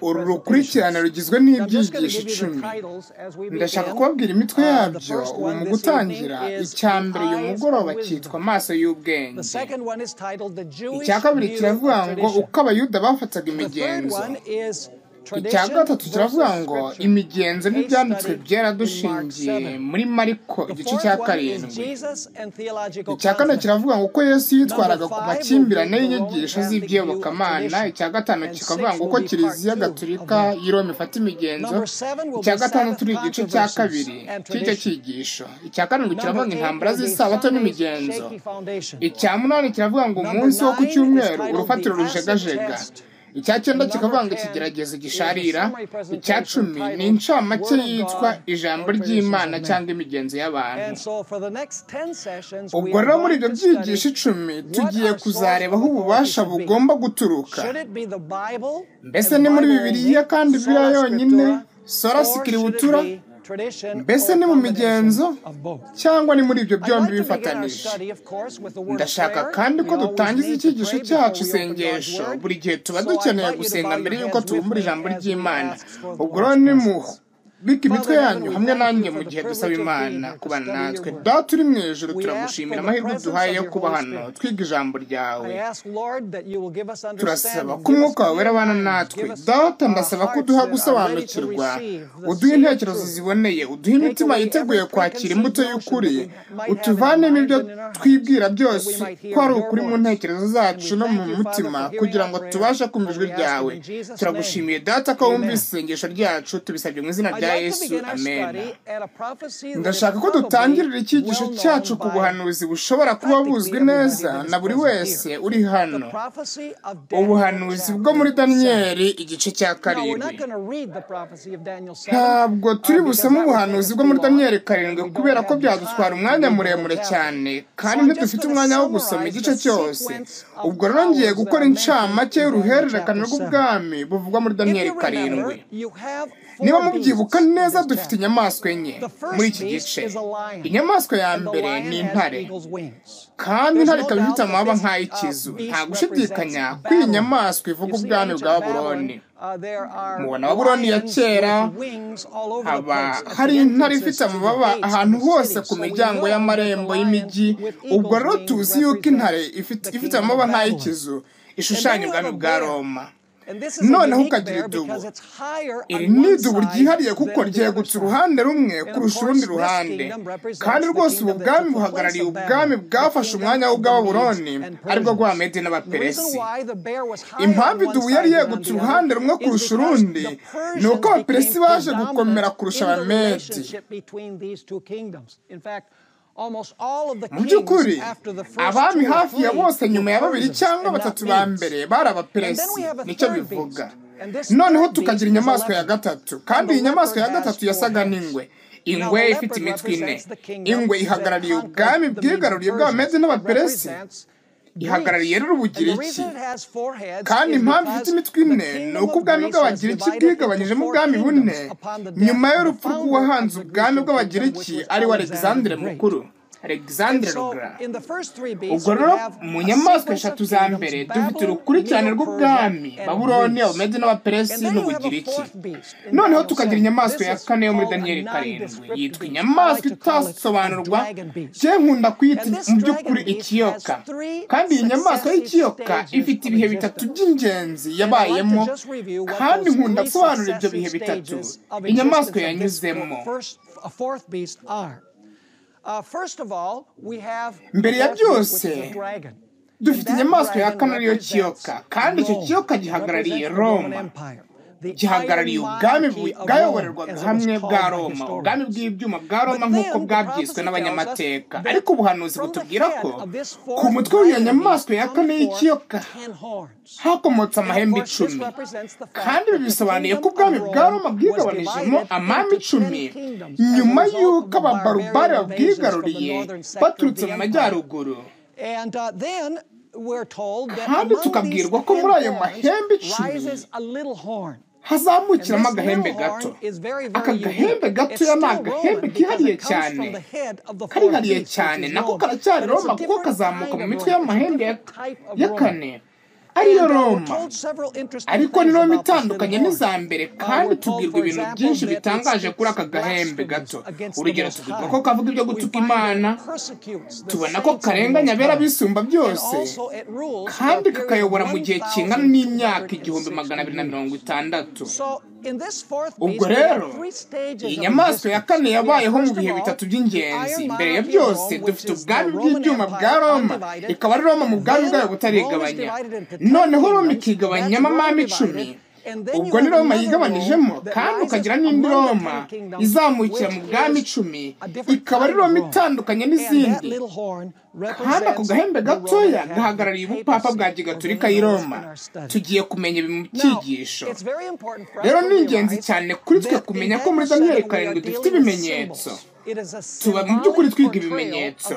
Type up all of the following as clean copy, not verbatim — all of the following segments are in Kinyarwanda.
Uru rukurikirane rugizwe n'ibyigisho 10. Ndashaka kubabwira imitwe yabyo ubu mu gutangira. Icya mbere uyu mugoroba cyitwa amaso y'ubwenge. Icya kabiri kiravuga ngo uko Abayuda bafataga imigenzo. Icya gatatu kiravuga ngo imigenzo n'ibyanditswe byera dushingiye muri Mariko igice cya 7. Icya kane kiravuga ngo uko Yesu yitwaraga ku makimbirane y'inyigisho z'iby'iyobokamana. Icya gatanu kikavuga ngo uko Kiliziya Gatolika y'i Roma ifata imigenzo. Icya gatandatu ni igice cya 2 cy'icyo cyigisho. Icya 7 kiravuga ngo intambara z'isabato n'imigenzo. Icya 8 kiravuga ngo umunsi wo ku cyumweru urufatiro rujegajega. Icya 9 kikavuga ngo ikigeragezo gisharira. Icya 10 ni incamake yitwa ijambo ry'Imana cyangwa imigenzo y'abantu. Ubwo rero muri ibyo byigisho 10 tugiye kuzareba aho ububasha bugomba guturuka. Mbese ni muri Bibiliya kandi Bibiliya yonyine, sola scriptura? Mbese ni mu migenzo cyangwa ni muri ibyo byombi bifatanije? Ndashaka kandi ko dutangiza icyigisho cyacu isengesho. Buri gihe tuba dukeneye gusenga mbere y'uko tubumbura ijambo ry'Imana. Ubwo rero nimubike imitwe yanyu hamwe nanjye mu gihe dusaba Imana kubana natwe. Data uri mu ijuru, turagushimira amahirwe uduhaye yo kuba hano twiga ijambo ryawe. Turasaba ko Umwuka wawe abana natwe. Data, ndasaba ko uduha gusobanukirwa, uduhe intekerezo ziboneye, uduhe imitima yiteguye kwakira imbuto y'ukuri, utuvanemo ibyo twibwira byose ko ari ukuri mu ntekerezo zacu no mu mutima, kugira ngo tubashe kumva ijwi ryawe. Turagushimiye Data ko wumvise isengesho ryacu, tubisabye mu izina rya Yesu, amen. Ndashaka ko dutangirira icyigisho cyacu ku buhanuzi bushobora kuba buzwi neza na buri wese uri hano, ubuhanuzi bwo muri Daniyeli igice cya 7. Ntabwo turi busome ubuhanuzi bwo muri Daniyeli 7 kubera ko byadutwara umwanya muremure cyane, kandi ntidufite umwanya wo gusoma igice cyose. Ubwo rero ngiye gukora incamake y'uruhererekane rw'ubwami buvugwa muri Daniyeli 7. Niba mubyibuka neza, dufite inyamaswa 4 muri iki gice. Inyamaswa ya mbere ni intare, kandi intare ikaba ifite amababa nk'ay'ikizu. Nta gushidikanya ko iyi nyamaswa ivuga ubwami bwa Babuloni. Mubona Babuloni ya kera haba hari intare ifite amababa ahantu hose ku miryango y'amarembo y'imijyi. Ubwo rero tuzi yuko intare ifite amababa nk'ay'ikizu ishushanya ubwami bwa Roma. Noneho ukagira idubu. Iri ni idubu ryihariye kuko ryegutse uruhande rumwe kurusha urundi ruhande, kandi rwose ubu bwami buhagarariye ubwami bwafashe umwanya w'ubw'Ababuloni, aribwo bw'Abamedi n'Abaperesi. Impamvu idubu yari yegutse uruhande rumwe kurusha urundi ni uko Abaperesi baje gukomera kurusha Abamedi. Mu by'ukuri abami hafi ya bose nyuma ya 2 cyangwa 3 ba mbere bari Abaperesi, nicyo bivuga. Noneho tukagira inyamaswa ya 3, kandi iyi nyamaswa ya 3 yasaga n'ingwe. Ingwe ifite imitwe 4. Ingwe ihagarariye ubwami bwigaruriye bw'Abamedi n'Abaperesi, ihagarariye rero Ubugiriki. Kandi impamvu ifite imitwe 4 ni uko ubwami bw'Abagiriki bwigabanyijemo ubwami 4 nyuma y'urupfu rw'uwahanze ubwami bw'Abagiriki ari we Alexandre Mukuru, Alexandre le Grand. Ubwo rero mu nyamaswa 3 za mbere dufite urukurikirane rw'ubwami Babuloni, Abamedi n'Abaperesi n'Ubugiriki. Noneho tukagira inyamaswa ya 4 yo muri Daniyeli 7, yitwa inyamaswa itasobanurwa, je nkunda kuyita mu by'ukuri ikiyoka. Kandi iyi nyamaswa y'ikiyoka ifite ibihe 3 by'ingenzi yabayemo, kandi nkunda gusobanura ibyo bihe 3 inyamaswa yanyuzemo. Mbere ya byose dufite inyamaswa ya 4 ariyo kiyoka, kandi icyo kiyoka gihagarariye Roma, gihagarariye ubwami bwayoborerwaga hamwe bwa Roma, ubwami bw'ibyuma bwa Roma nk'uko bwabyiswe n'abanyamateka. Ariko ubuhanuzi butubwira ko ku mutwe w'iyo nyamaswa ya 4 y'ikiyoka hakomotse amahembe 10, kandi ibi bisobanuye ko ubwami bwa Roma bwigabanijemo amami 10 nyuma y'uko ababarubari babwigaruriye baturutse mu majyaruguru. Kandi tukabwirwa ko muri ayo mahembe 10 hazamukiramo agahembe gato. Aka gahembe gatoya ni agahembe kihariye cyane, karihariye cyane, nako karacyari Roma kuko kazamuka mu mitwe y'amahembe ya 4. ariyo Roma. Ariko ni Roma itandukanye n'iza mbere, kandi tubwirwa ibintu byinshi bitangaje kuri aka gahembe gato. Urugero, tubwirwa ko kavuga ibyo gutuka Imana, tubona ko karenganya abera bisumba byose, kandi kakayobora mu gihe kingana n'imyaka 1260. Ubwo rero iyi nyamaswa ya kane yabayeho mu bihe bitatu by'ingenzi. Mbere ya byose dufite ubwami bw'ibyuma bwa Roma, ikaba ari Roma mu bwami bwayo butarigabanya. Noneho Roma ikigabanyamo amami 10. Ubwo ni Roma yigabanijemo, kandi ukagira n'indi Roma izamukira mu bwami 10, ikaba ari Roma itandukanye n'izindi. Kandi ako gahembe gatoya gahagarariye ubupapa bwa Gigatolika y'i Roma. Tugiye kumenya ibi mu cyigisho. Rero ni ingenzi cyane kuri twe kumenya ko muri Daniyeli 7 dufite ibimenyetso. Tuba mu by'ukuri twiga ibimenyetso.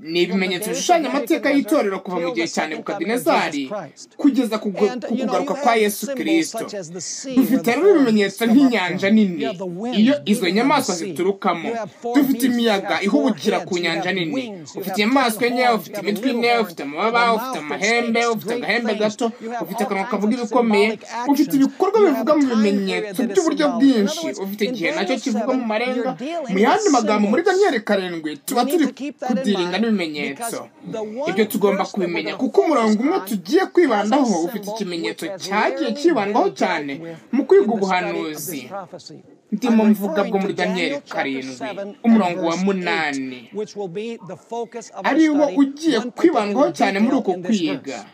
Ni ibimenyetso bishushanya amateka y'itorero kuva mu gihe cya Nebukadinezari kugeza ku kugaruka kwa Yesu Kristo. Dufite rero ibimenyetso nk'inyanja nini iyo izo nyamaswa ziturukamo. Dufite imiyaga ihubukira ku nyanja nini. Ufite inyamaswa enye, ufite imitwe ine, ufite amababa, ufite amahembe, ufite agahembe gato, ufite akanwa kavuga ibikomeye, ufite ibikorwa bivuga mu bimenyetso by'uburyo bwinshi, ufite igihe nacyo kivuga mu marenga. Mu yandi magambo, muri Daniyeli 7 tuba turi kudiringa n'ibimenyetso. Ibyo tugomba kubimenya kuko umurongo umwe tugiye kwibandaho ufite ikimenyetso cyagiye kibandwaho cyane mu kwiga ubuhanuzi. Ndimo mvuga bwo muri Daniyeli 7 umurongo wa 8, ari wo ugiye kwibandwaho cyane muri uko kwiga.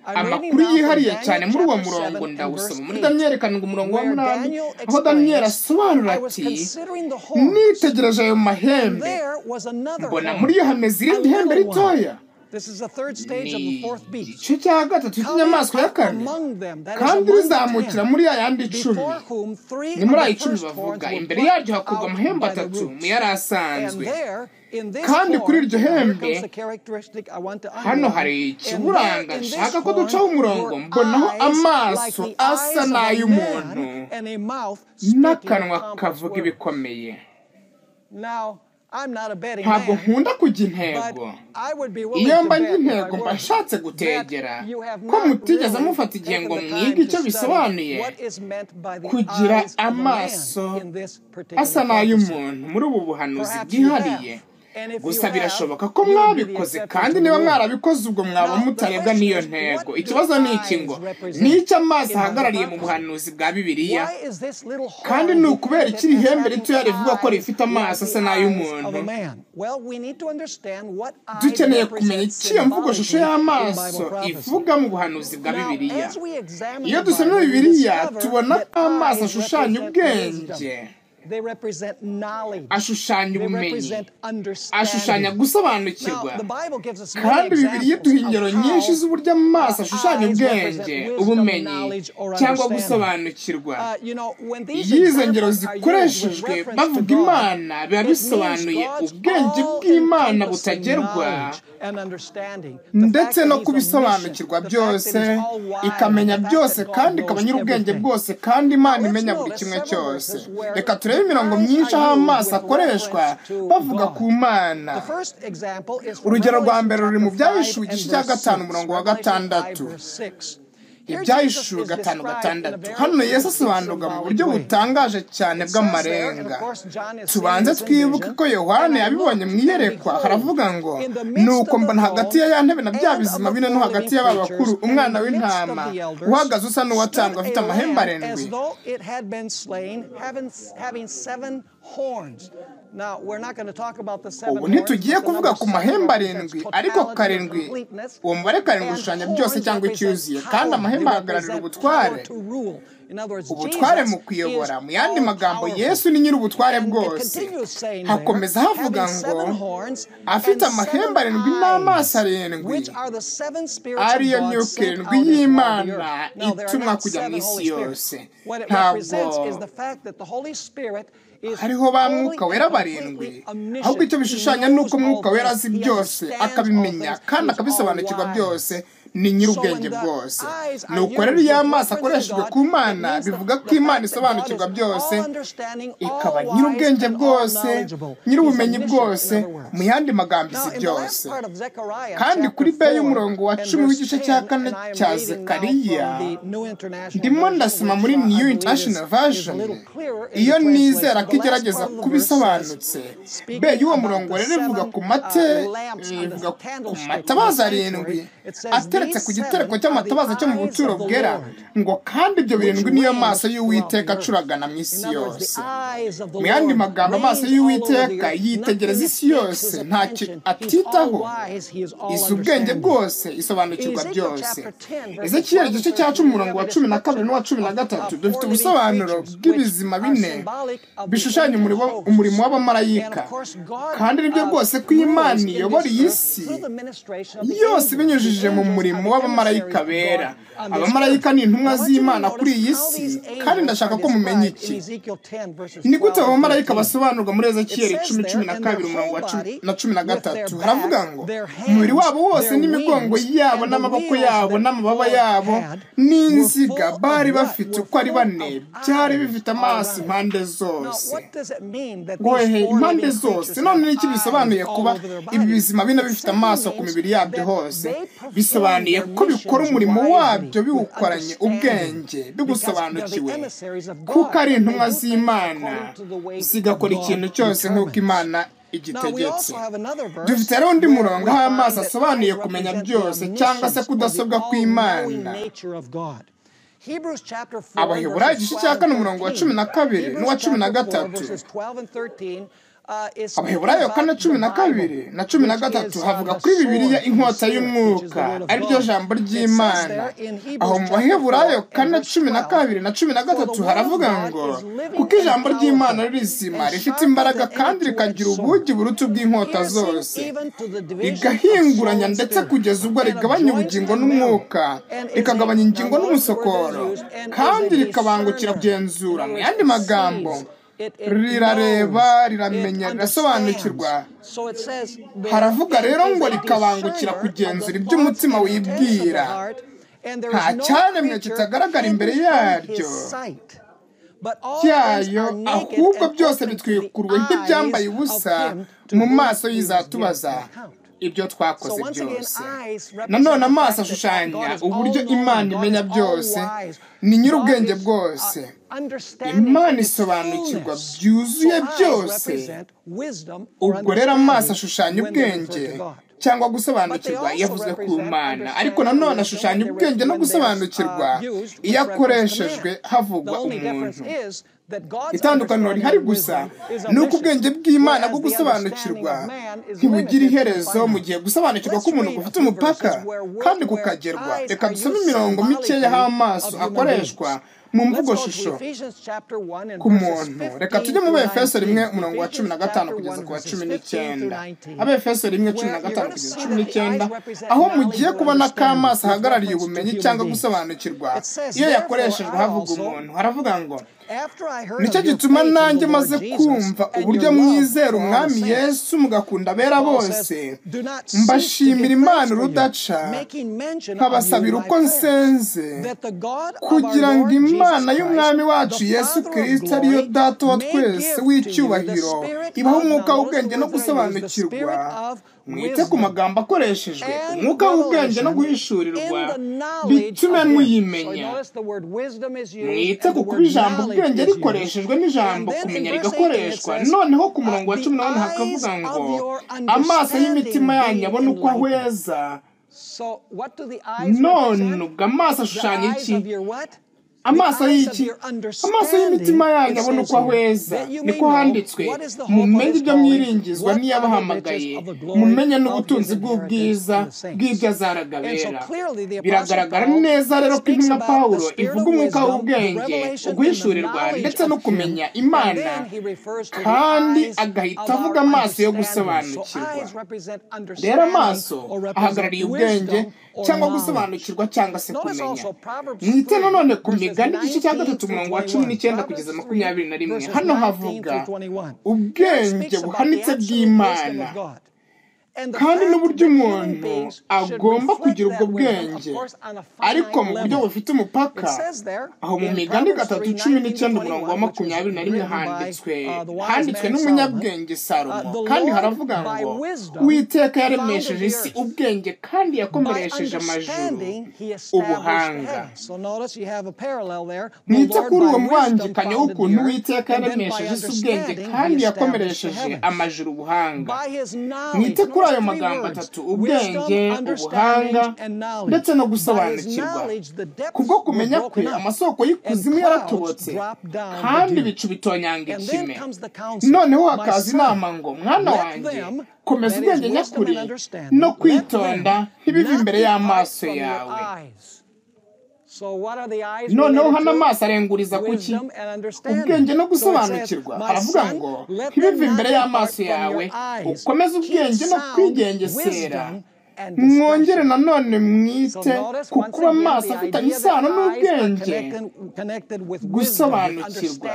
Amakuru yihariye cyane muri uwo murongo ndawusoma muri Daniyeli 7 umurongo wa 8, aho Daniyeli asobanura ati: nitegereje ayo mahembe, mbona muri yo hameze irindi hembe ritoya. Ni igice cya gatatu cy'inyamaswa ya kane, kandi rizamukira muri ya yandi 10. Ni muri ayo 10 bavuga. Imbere yaryo hakurwa amahembe 3 mu yari asanzwe. Kandi kuri iryo hembe hano hari ikiburanga nshaka ko ducaho umurongo, mbonaho amaso asa n'ay'umuntu n'akanwa kavuga ibikomeye. Ntabwo nkunda kujya intego. Iyo mba njya intego mba nshatse gutegera ko mutigeze mufata igihe ngo mwige icyo bisobanuye kugira amaso asa n'ay'umuntu muri ubu buhanuzi bwihariye. Gusa birashoboka ko mwabikoze, kandi niba mwarabikoze ubwo mwaba mutarebwa n'iyo ntego. Ikibazo ni iki ngo ni icyo amaso ahagarariye mu buhanuzi bwa Bibiliya, kandi ni ukubera iki iri hembe ritoya rivuga ko rifite amaso asa n'ay'umuntu? Dukeneye kumenya icyo iyo mvugo shusho y'amaso ivuga mu buhanuzi bwa Bibiliya. Iyo dusomye Bibiliya tubona ko amaso ashushanya ubwenge, ashushanya ubumenyi, ashushanya gusobanukirwa. Kandi Bibiliya iduha ingero nyinshi z'uburyo amaso ashushanya ubwenge, ubumenyi cyangwa gusobanukirwa. Iyo izo ngero zikoreshejwe bavuga Imana, biba bisobanuye ubwenge bw'Imana butagerwa, ndetse no kubisobanukirwa byose, ikamenya byose kandi ikaba nyir'ubwenge bwose, kandi Imana imenya buri kimwe cyose. Reka turebe imirongo myinshi aho amaso akoreshwa bavuga ku Mana. Urugero rwa mbere ruri mu Byahishuwe igice cya 5 umurongo wa 6. Ibyahishuwe 5:6. Hano Yesu asobanurwa mu buryo butangaje cyane bw'amarenga. Tubanze twibuke ko Yohana yabibonye mu iyerekwa. Haravuga ngo: nuko mbona hagati ya ya ntebe na bya bizima bine no hagati y'aba bakuru umwana w'intama uhagaze usa n'uwatambwe afite amahembe 7. Ubu ntitugiye kuvuga ku mahembe 7, ariko 7, uwo mubare 7 ushushanya byose cyangwa icyuzuye, kandi amahembe ahagararira ubutware. Ubutware mu kuyobora. Mu yandi magambo, Yesu ni nyir'ubutware bwose. Hakomeza havuga ngo afite amahembe 7 n'amaso 7, ariyo myuka 7 y'Imana itumwa kujya mu isi yose. Ntabwo hariho ba Mwuka Wera 7, ahubwo icyo bishushanya ni uko Mwuka Wera azi byose, akabimenya kandi akabisobanukirwa byose. ni nyir'ubwenge bwose. Nuko rero iyo amaso akoreshejwe ku Mana, bivuga ko Imana isobanukirwa byose, ikaba nyir'ubwenge bwose, nyir'ubumenyi bwose, mu yandi magambo izi byose. Kandi kuri B y'umurongo wa 10 w'igice cya 4 cya Zekariya, ndimo ndasoma muri New International Version, iyo nizera ko igerageza kubisobanutse. B y'uwo murongo rero ivuga ku matabaza 7 ateretse ku gitereko cy'amatabaza cyo mu buturo bwera, ngo kandi ibyo 7 niyo maso y'Uwiteka acuragana mu isi yose. Mu yandi magambo, amaso y'Uwiteka yitegereza isi yose, ntacyo atitaho, izi ubwenge bwose, isobanukirwa byose. Ezekiyeli igice cya 10 umurongo wa 12 n'uwa 13 dufite ubusobanuro bw'ibizima 4 bishushanya umurimo w'abamarayika. Kandi nibyo rwose ko Imana iyobora iyi si yose binyujije mu murimo w'abamarayika bera. Abamarayika ni intumwa z'Imana kuri iyi si, kandi ndashaka ko mumenya iki. Ni gute abamarayika basobanurwa muri Ezekiyeli 10:12 umurongo wa 13? Haravuga ngo umubiri wabo wose n'imigongo yabo n'amaboko yabo n'amababa yabo n'inziga bari bafite uko ari 4 byari bifite amaso impande zose. Ngohe impande zose. None n'iki bisobanuye kuba ibi bizima 4 bifite amaso ku mibiri yabyo hose? Bisobanuye ko bikora umurimo wabyo biwukoranye ubwenge, bigusobanukiwe, kuko ari intumwa z'Imana, zigakora ikintu cyose nk'uko Imana igitegetse. Dufite rero undi murongo aho amaso asobanuye kumenya byose cyangwa se kudasobwa kw'Imana. Abaheburayo igice cya 4 umurongo wa 12 n'uwa 13. Abaheburayo 4:12 na 13 havuga kuri Bibiliya inkota y'umwuka, ari ryo jambo ry'Imana. Aho mu Baheburayo 4:12 na 13 haravuga ngo kuko ijambo ry'Imana rizima, rifite imbaraga kandi rikagira ubugi buruta ubw'inkota zose, rigahinguranya ndetse kugeza ubwo rigabanya ubugingo n'umwuka, rikagabanya ingingo n'umusokoro, kandi rikabangukira kugenzura. Mu yandi magambo, rirareba, riramenya, rirasobanukirwa. Haravuga rero ngo rikabangukira kugenzura iby'umutima wibwira. Nta cyaremwe kitagaragara imbere yaryo cyayo, ahubwo byose bitwikurwe nk'ibyambaye ubusa mu maso y'izatubaza ibyo twakoze byose. Nanone amaso ashushanya uburyo Imana imenya byose, ni nyir'ubwenge bwose. Imana isobanukirwa byuzuye byose. Ubwo rero amaso ashushanya ubwenge cyangwa gusobanukirwa yavuzwe ku Mana, ariko nanone ashushanya ubwenge no gusobanukirwa iyo akoreshejwe havugwa umuntu. Itandukaniro rihari gusa ni uko ubwenge bw'Imana bwo gusobanukirwa ntibugira iherezo, mu gihe gusobanukirwa k'umuntu gufite umupaka kandi kukagerwa. Reka dusome imirongo mikeya aho amaso akoreshwa mu mvugo shusho ku muntu. Reka tujye mu Befeso 1 umurongo wa 15 kugeza ku wa 19. Abefeso 1:15 kugeza 19, aho mugiye kubona ko amaso ahagarariye ubumenyi cyangwa gusobanukirwa iyo yakoreshejwe havuga umuntu. Haravuga ngo nicyo gituma nanjye maze kumva uburyo mwizera Umwami Yesu mugakunda abera bose, mbashimira Imana urudaca, nkabasabira uko nsenze, kugira ngo Imana y'Umwami wacu Yesu Kristo, ariyo Data wa twese w'icyubahiro, ibahe umwuka w'ubwenge no gusobanukirwa. Mwite ku magambo akoreshejwe, umwuka w'ubwenge no guhishurirwa, bitume muyimenya. Mwite ku kuba ijambo ubwenge rikoreshejwe n'ijambo kumenya rigakoreshwa. Noneho ku murongo wa 18 hakavuga ngo amaso y'imitima yanyu abone uko ahweza. None ubwo amaso ashushanya iki? Amaso y'iki? Amaso y'imitima yanyu abona uko ahweza. Niko handitswe, mumenye ibyo mwiringizwa n'iyabahamagaye, mumenye n'ubutunzi bw'ubwiza bw'ibyo azaragabera. Biragaragara neza rero ko intumwa Pawulo ivuga umwuka w'ubwenge, uguhishurirwa ndetse no kumenya Imana, kandi agahita avuga amaso yo gusobanukirwa. Rero amaso ahagarariye ubwenge cyangwa gusobanukirwa cyangwa se kumenya. Mwite nanone ku Migani igice cya 3 umurongo wa 19 kugeza 21. Hano havuga ubwenge buhanitse bw'Imana. Kandi n'uburyo umuntu agomba kugira ubwo bwenge, ariko mu buryo bufite umupaka. Aho mu Migani 3:19 umurongo wa 21 handitswe n'umunyabwenge Salomo, kandi haravuga ngo Uwiteka yaremesheje isi ubwenge kandi yakomeresheje amajuru ubuhanga. Mwite kuri uwo mubangikanyo w'ukuntu Uwiteka yaremesheje isi ubwenge kandi yakomeresheje amajuru ubuhanga. Mwite kuri ayo magambo atatu: ubwenge, ubuhanga ndetse no gusobanukirwa. Kubwo kumenya kwe amasoko y'ikuzimu yaratobotse, kandi ibicu bitonyanga ikime. Noneho hakaza inama ngo: mwana wanjye, komeza ubwenge nyakuri no kwitonda ntibive imbere y'amaso yawe. Noneho hano amaso arenguriza kuki? Ubwenge no gusobanukirwa. Haravuga ngo ntibive imbere y'amaso yawe, ukomeze ubwenge no kwigengesera. Mwongere nanone mwite ku kuba amaso afitanye isano n'ubwenge, gusobanukirwa.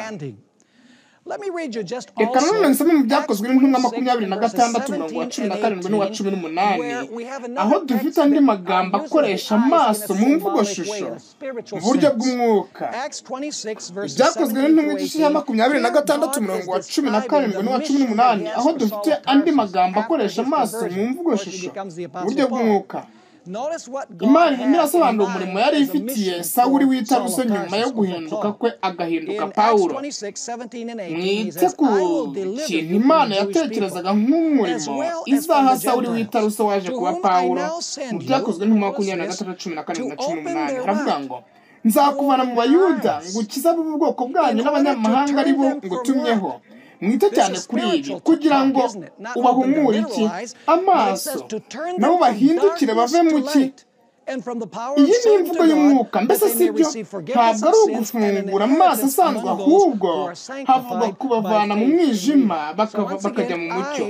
Reka nanone nsome mu Byakozwe n'Intumwa 26 umurongo wa 17 n'uwa 18, aho dufite andi magambo akoresha amaso mu mvugo shusho mu buryo bw'umwuka. Ibyakozwe n'Intumwa igice cya 26 umurongo wa 17 n'uwa 18, aho dufite andi magambo akoresha amaso mu mvugo shusho mu buryo bw'umwuka. Imana irimo irasobanura umurimo yari ifitiye Sawuli w'i Taruso nyuma yo guhinduka kwe agahinduka Pawulo. Mwite ku kintu Imana yatekerezaga nk'umurimo izaha Sawuli w'i Taruso waje kuba Pawulo mu Byakozwe n'Intumwa 23:17 na 18. Haravuga ngo: nzakuvana mu Bayuda ngukize abo bwoko bwanyu n'abanyamahanga ari bo ngutumyeho. Mwite cyane kuri ibi kugira ngo ubahumure iki? Amaso, nabo bahindukire bave mu ki? Iyi ni imvugo y'umwuka, mbese si byo? Ntabwo ari ugufungura amaso asanzwe, ahubwo havugwa kubavana mu mwijima bakajya mu mucyo,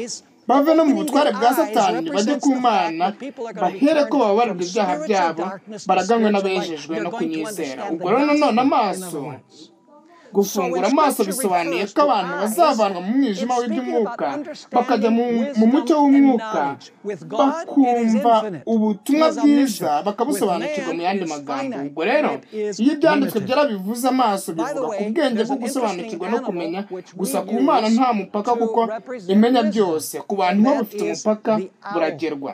bave no mu butware bwa Satani bajye ku Mana, bahere ko bababarirwa ibyaha byabo, baraganwe n'abejejwe no kunyizera. Ubwo rero nanone amaso, gufungura amaso bisobanuye ko abantu bazavanwa mu mwijima w'iby'umwuka bakajya mu mucyo w'umwuka, bakumva ubutumwa bwiza bakabusobanukirwa. Mu yandi magambo, ubwo rero iyo ibyanditswe byera bivuze amaso, bivuga ku bwenge bwo gusobanukirwa no kumenya. Gusa ku Mana nta mupaka, kuko imenya byose. Ku bantu bo bufite umupaka, buragerwa.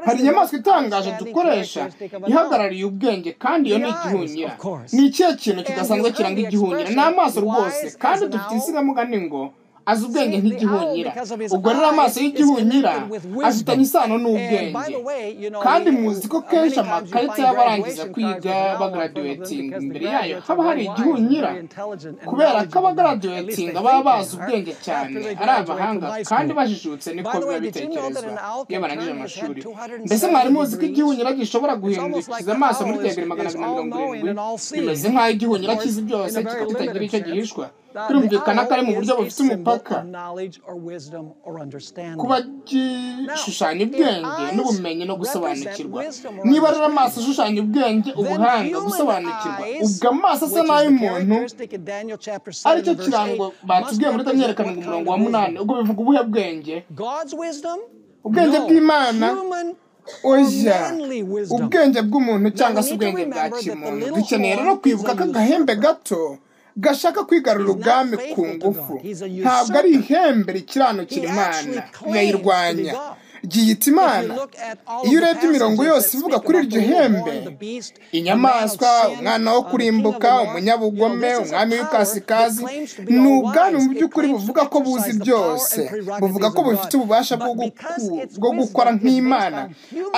Hari inyamaswa itangaje dukoresha ihagarariye ubwenge, kandi iyo ni igihunyira. Ni ikihe kintu kidasanzwe kiranga igihunyira? Ni amaso rwose. Kandi dufite insigamugani ngo azi ubwenge nk'igihunyira. Ubwo rero amaso y'igihunyira afitanye isano n'ubwenge. Kandi muzi ko kenshi amakarita y'abarangiza kwiga bagraduatinga, imbere yayo haba hari igihunyira, kubera ko abagraduatinga baba bazi ubwenge cyane, ari abahanga kandi bajijutse, niko biba bitekerezwa iyo barangije amashuri. Mbese mwari muzi ko igihunyira gishobora guhindukiza amaso muri degere 270? Bimeze nk'aho igihunyira kizi byose, kikaba kitagira icyo gihishwa. Birumvikana ko ari mu buryo bufite umupaka. Kuba gishushanya ubwenge n'ubumenyi no gusobanukirwa. Niba rero amaso ashushanya ubwenge, ubuhanga, gusobanukirwa, ubwo amaso asa n'ay'umuntu aricyo kirango batubwiye muri Daniyeli 7 umurongo wa 8, ubwo bivuga ubuhe bwenge? Ubwenge bw'Imana? Oya, ubwenge bw'umuntu cyangwa se ubwenge bwa kimuntu. Dukeneye rero kwibuka ko agahembe gato gashaka kwigarura ubwami ku ngufu ntabwo ari ihembe rikiranukira Imana, rirayirwanya, ryiyita Imana. Iyo urebye imirongo yose ivuga kuri iryo hembe, inyamaswa, umwana wo kurimbuka, umunyabugome, umwami w'ikasikazi, ni ubwami mu by'ukuri buvuga ko buzi byose, buvuga ko bufite ububasha bwo gukora nk'Imana,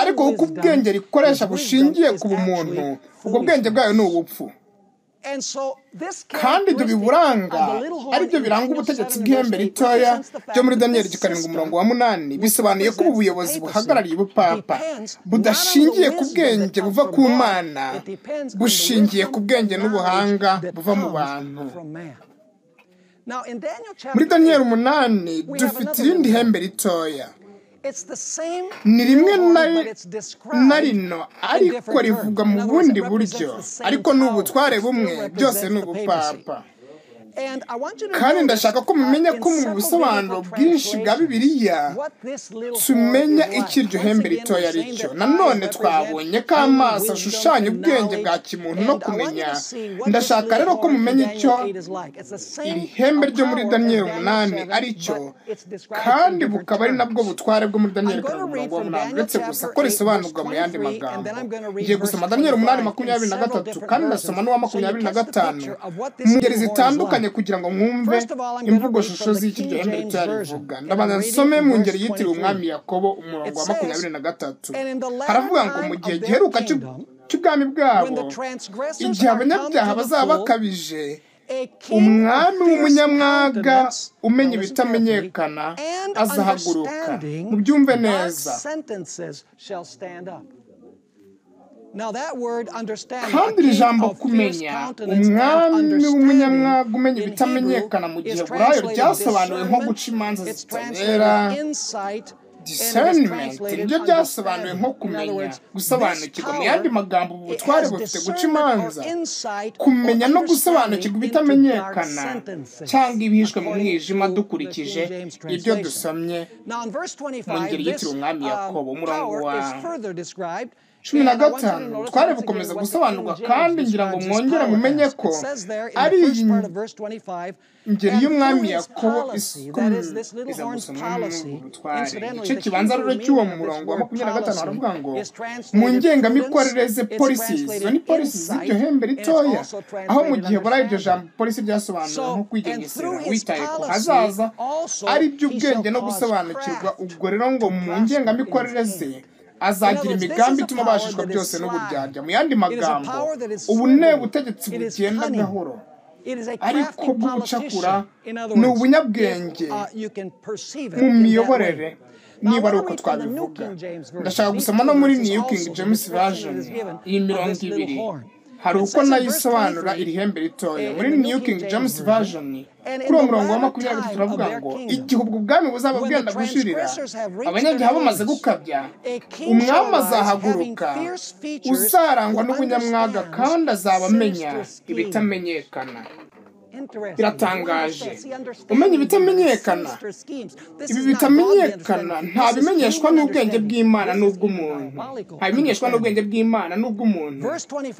ariko kuko ubwenge rikoresha bushingiye ku bumuntu, ubwo bwenge bwayo ni ubupfu. Kandi ibyo biburanga aribyo biranga ubutegetsi bw'ihembe ritoya ryo muri Daniyeli 7 umurongo wa 8, bisobanuye ko ubu buyobozi buhagarariye ubupapa budashingiye ku bwenge buva ku Mana, bushingiye ku bwenge n'ubuhanga buva mu bantu. Muri Daniyeli 8 dufite irindi hembe ritoya. Ni rimwe na rino, ariko rivuga mu bundi buryo, ariko ni ubutware bumwe, byose ni ubupapa. Kandi ndashaka ko mumenya ko mu busobanuro bwinshi bwa Bibiliya tumenya icyo iryo hembe ritoya ari cyo. Nanone twabonye ko amaso ashushanya ubwenge bwa kimuntu no kumenya. Ndashaka rero ko mumenya icyo iri hembe ryo muri Daniyeli 8 ari cyo, kandi bukaba ari nabwo butware bwo muri Daniyeli 7:8, uretse gusa ko risobanurwa mu yandi magambo. Ngiye gusoma Daniyeli 8:23 kandi ndasoma n'uwa 25 mu ngeri zitandukanye kugira ngo mwumve imvugo shusho z'iki iryo hembe ritoya rivuga. Ndabanza nsome mu ngeri yitiriwe umwami Yakobo, umurongo wa 23. Haravuga ngo mu gihe giheruka cy'ubwami bwabo, igihe abanyabyaha bazaba bakabije, umwami w'umunyamwaga umenya ibitamenyekana azahaguruka. Mubyumve neza. Kandi iri jambo kumenya, umwami w'umunyamwaga umenya ibitamenyekana mu gihe Giheburayo ryasobanuwe nko guca imanza zitabera, discernment, nibyo byasobanuwe nko kumenya, gusobanukirwa. Mu yandi magambo, ubu butware bufite guca imanza, kumenya no gusobanukirwa ibitamenyekana cyangwa ibihishwe mu mwijima, dukurikije ibyo dusomye mu ngeri yitiriwe umwami Yakobo, umurongo wa 15. Twari bukomeza gusobanurwa, kandi ngira ngo mwongere mumenye ko ari iyi ngeri y'umwami Yakobo iza gusomwa ubutware. Igice kibanza rero cy'uwo murongo wa 25 haravuga ngo mu ngengamikorere ze policies, izo ni policies z'iryo hembe ritoya, aho mu gihe Giheburayo iryo jambo polisi ryasobanuwe nko kwigengesera witaye ku hazaza, ari by'ubwenge no gusobanukirwa. Ubwo rero ngo mu ngengamikorere ze azagira imigambi ituma abashishwa byose n'uburyarya. Mu yandi magambo, ubu ni ubutegetsi bugenda gahoro ariko bw'ubucakura, ni ubunyabwenge mu miyoborere, niba ari uko twabivuga. Ndashaka gusoma no muri New King James Version iyi mirongo ibiri, hari uko nayo isobanura iri hembe ritoya. Muri New King James Version kuri uwo murongo wa 23 turavuga ngo igihe ubwo bwami buzaba bwenda gushirira, abanyabyaha bamaze gukabya, umwami azahaguruka uzarangwa n'ubunyamwaga, kandi azaba amenya ibitamenyekana. Biratangaje, umenya ibitamenyekana. Ibi bitamenyekana nta bimenyeshwa n'ubwenge bw'Imana n'ubw'umuntu, nta bimenyeshwa n'ubwenge bw'Imana n'ubw'umuntu,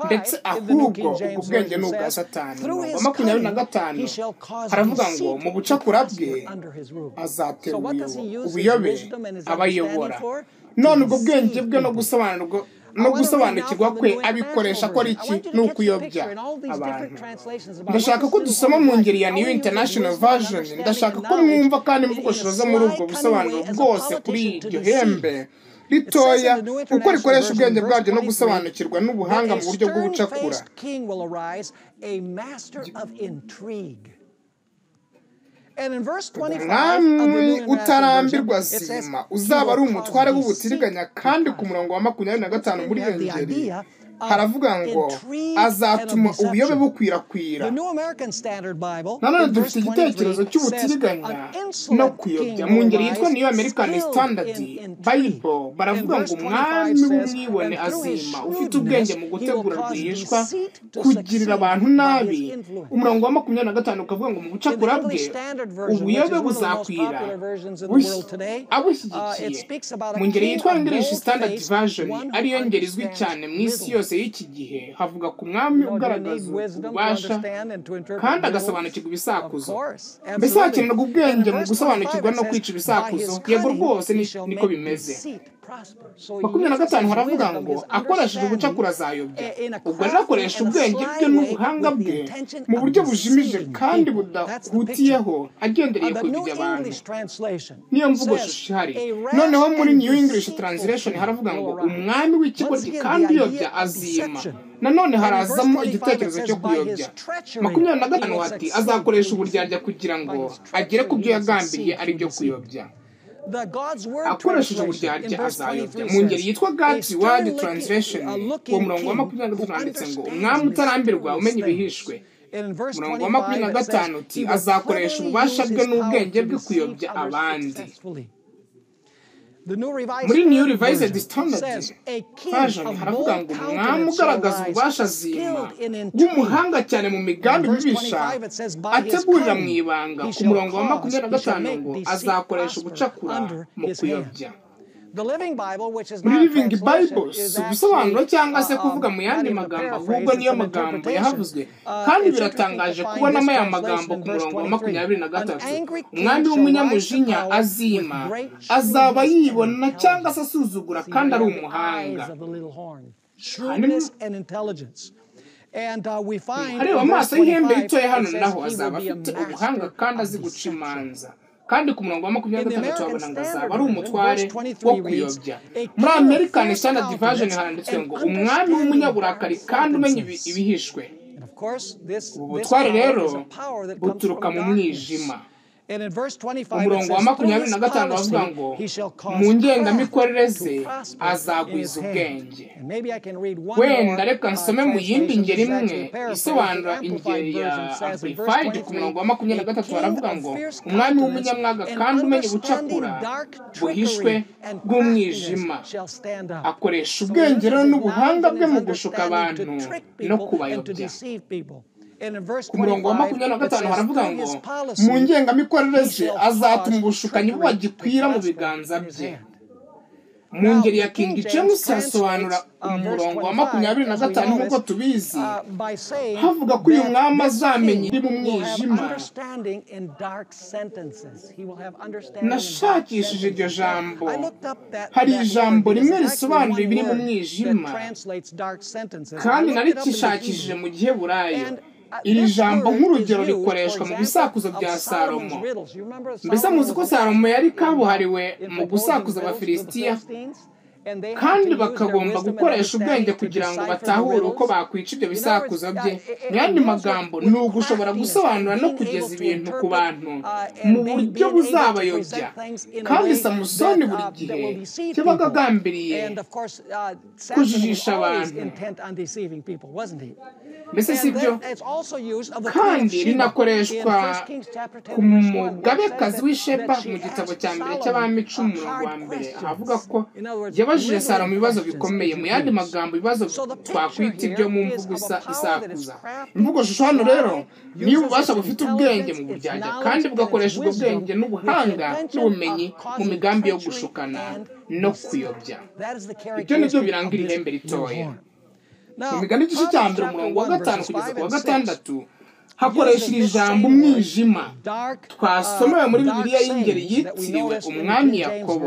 ndetse ahubwo ubwo bwenge ni ubwa Satani. Wa 25 haravuga ngo mu bucakura bwe azatera ubuyobe abayobora. None ubwo bwenge bwe no gusobanurwa no gusobanukirwa kwe abikoresha akora iki? Ni ukuyobya abantu. Ndashaka ko dusoma mu ngeri ya New International Version. Ndashaka ko mwumva kandi imvugo zo muri ubwo busobanuro bwose kuri iryo hembe ritoya, uko rikoresha ubwenge bwaryo no gusobanukirwa n'ubuhanga mu buryo bw'ubucakura. Umwami utarambirwa azima uzaba ari umutware w'ubutiriganya. Kandi ku murongo wa 25 muri iyo ngeri haravuga ngo azatuma ubuyobe bukwirakwira. Nanone dufite igitekerezo cy'ubutiriganya no kuyobya. Mu ngeri yitwa New American Standard Bible baravuga ngo umwami w'umwibone azima ufite ubwenge mu gutegura rwihishwa kugirira abantu nabi. Umurongo wa 25 ukavuga ngo mu bucakura bwe ubuyobe buzakwira abushyigikiye. Mu ngeri yitwa English Standard Version, ariyo ngeri izwi cyane mu isi yose y'iki gihe, havuga ku mwami ugaragaza ububasha kandi agasobanukirwa ibisakuzo. Mbese hakenerwa ubwenge mu gusobanukirwa no kwica ibisakuzo? Yego rwose niko bimeze. 25 haravuga ngo akoresheje ubucakura azayobya. Ubwo rero akoresha ubwenge bwe n'ubuhanga bwe mu buryo bujimije kandi budahutiyeho, agendereye kuyobya abantu. Niyo mvugo shusho ihari. Noneho muri New English Translation haravuga ngo umwami w'ikigoryi kandi uyobya azima. Nanone harazamo igitekerezo cyo kuyobya. 25 ati azakoresha uburyarya kugira ngo agere ku byo yagambiriye ari byo kuyobya. Akoresheje uburyarya azayobya. Mu ngeri yitwa God's Word Translation, uwo murongo wa 23 handitse ngo umwami utarambirwa umenya ibihishwe. Umurongo wa 25 uti azakoresha ububasha bwe n'ubwenge bwe kuyobya abandi. Muri New Revised Standard Version haravuga ngo umwami ugaragaza ububasha azima w'umuhanga cyane mu migambi mibisha ategurira mu ibanga. Ku murongo wa 25 ngo azakoresha ubucakura mu kuyobya. Muri Living Bible si ubusobanuro cyangwa se kuvuga mu yandi magambo, ahubwo niyo magambo yahavuzwe. Kandi biratangaje kubonamo aya magambo ku murongo wa 23: umwami w'umunyamujinya azima, azaba yibona cyangwa se asuzugura kandi ari umuhanga. Areba amaso y'ihembe ritoya hano naho azaba afite ubuhanga kandi azi guca imanza. Kandi ku murongo wa 26 babona ngo azaba ari umutware wo kuyobya. Muri American Standard Version handitswe ngo umwami w'umunyaburakari kandi umenya ibihishwe. Ubu butware rero buturuka mu mwijima. Umurongo wa 25 bavuga ngo mu ngengamikorere ze azagwiza ubwenge. Wenda reka nsome mu yindi ngeri imwe isobanura ingeri ya Amplified. Ku murongo wa 23 baravuga ngo umwami w'umunyamwaga kandi umenya ubucakura buhishwe bw'umwijima, akoresha ubwenge rero n'ubuhanga bwe mu gushuka abantu no kubayobya. Ku murongo wa 25 haravuga ngo mu ngengamikorere ze azatuma ubushukanyi buba gikwira mu biganza bye. Mu ngeri ya King James hasobanura umurongo wa 25 nk'uko tubizi, havuga ko uyu mwami azamenya iri mu mwijima. Nashakishije iryo jambo, hari ijambo rimwe risobanura ibiri mu mwijima, kandi narikishakishije mu Giheburayo. Iri jambo nk'urugero rikoreshwa mu bisakuzo bya Salomo. Mbese muzi ko Salomo yari kabuhariwe mu gusakuza Abafilisitiya, kandi bakagomba gukoresha ubwenge kugira ngo batahure uko bakwica ibyo bisakuzo bye. Mu yandi magambo, ni ugushobora gusobanura no kugeza ibintu ku bantu mu buryo buzabayobya. Kandi Samusoni buri gihe yabaga agambiriye kujijisha abantu. Mbese si byo? Kandi rinakoreshwa ku mugabekazi w'Isheba mu gitabo cya mbere cy'Abami 10 umurongo wa 1, avuga ko yabajije Salomo ibibazo bikomeye. Mu yandi magambo, ibibazo twakwita ibyo mu mvugo isakuza. Imvugo shusho hano rero ni ububasha bufite ubwenge mu buryarya, kandi bugakoresha ubwo bwenge n'ubuhanga n'ubumenyi mu migambi yo gushukana no kuyobya. Ibyo ni byo biranga iri hembe ritoya. Mu migani igice cya 1 umurongo wa 5 kugeza ku wa 6 hakoresha iri jambo umwijima twasomewe muri Bibiliya y'ingeri yitiriwe umwami Yakobo.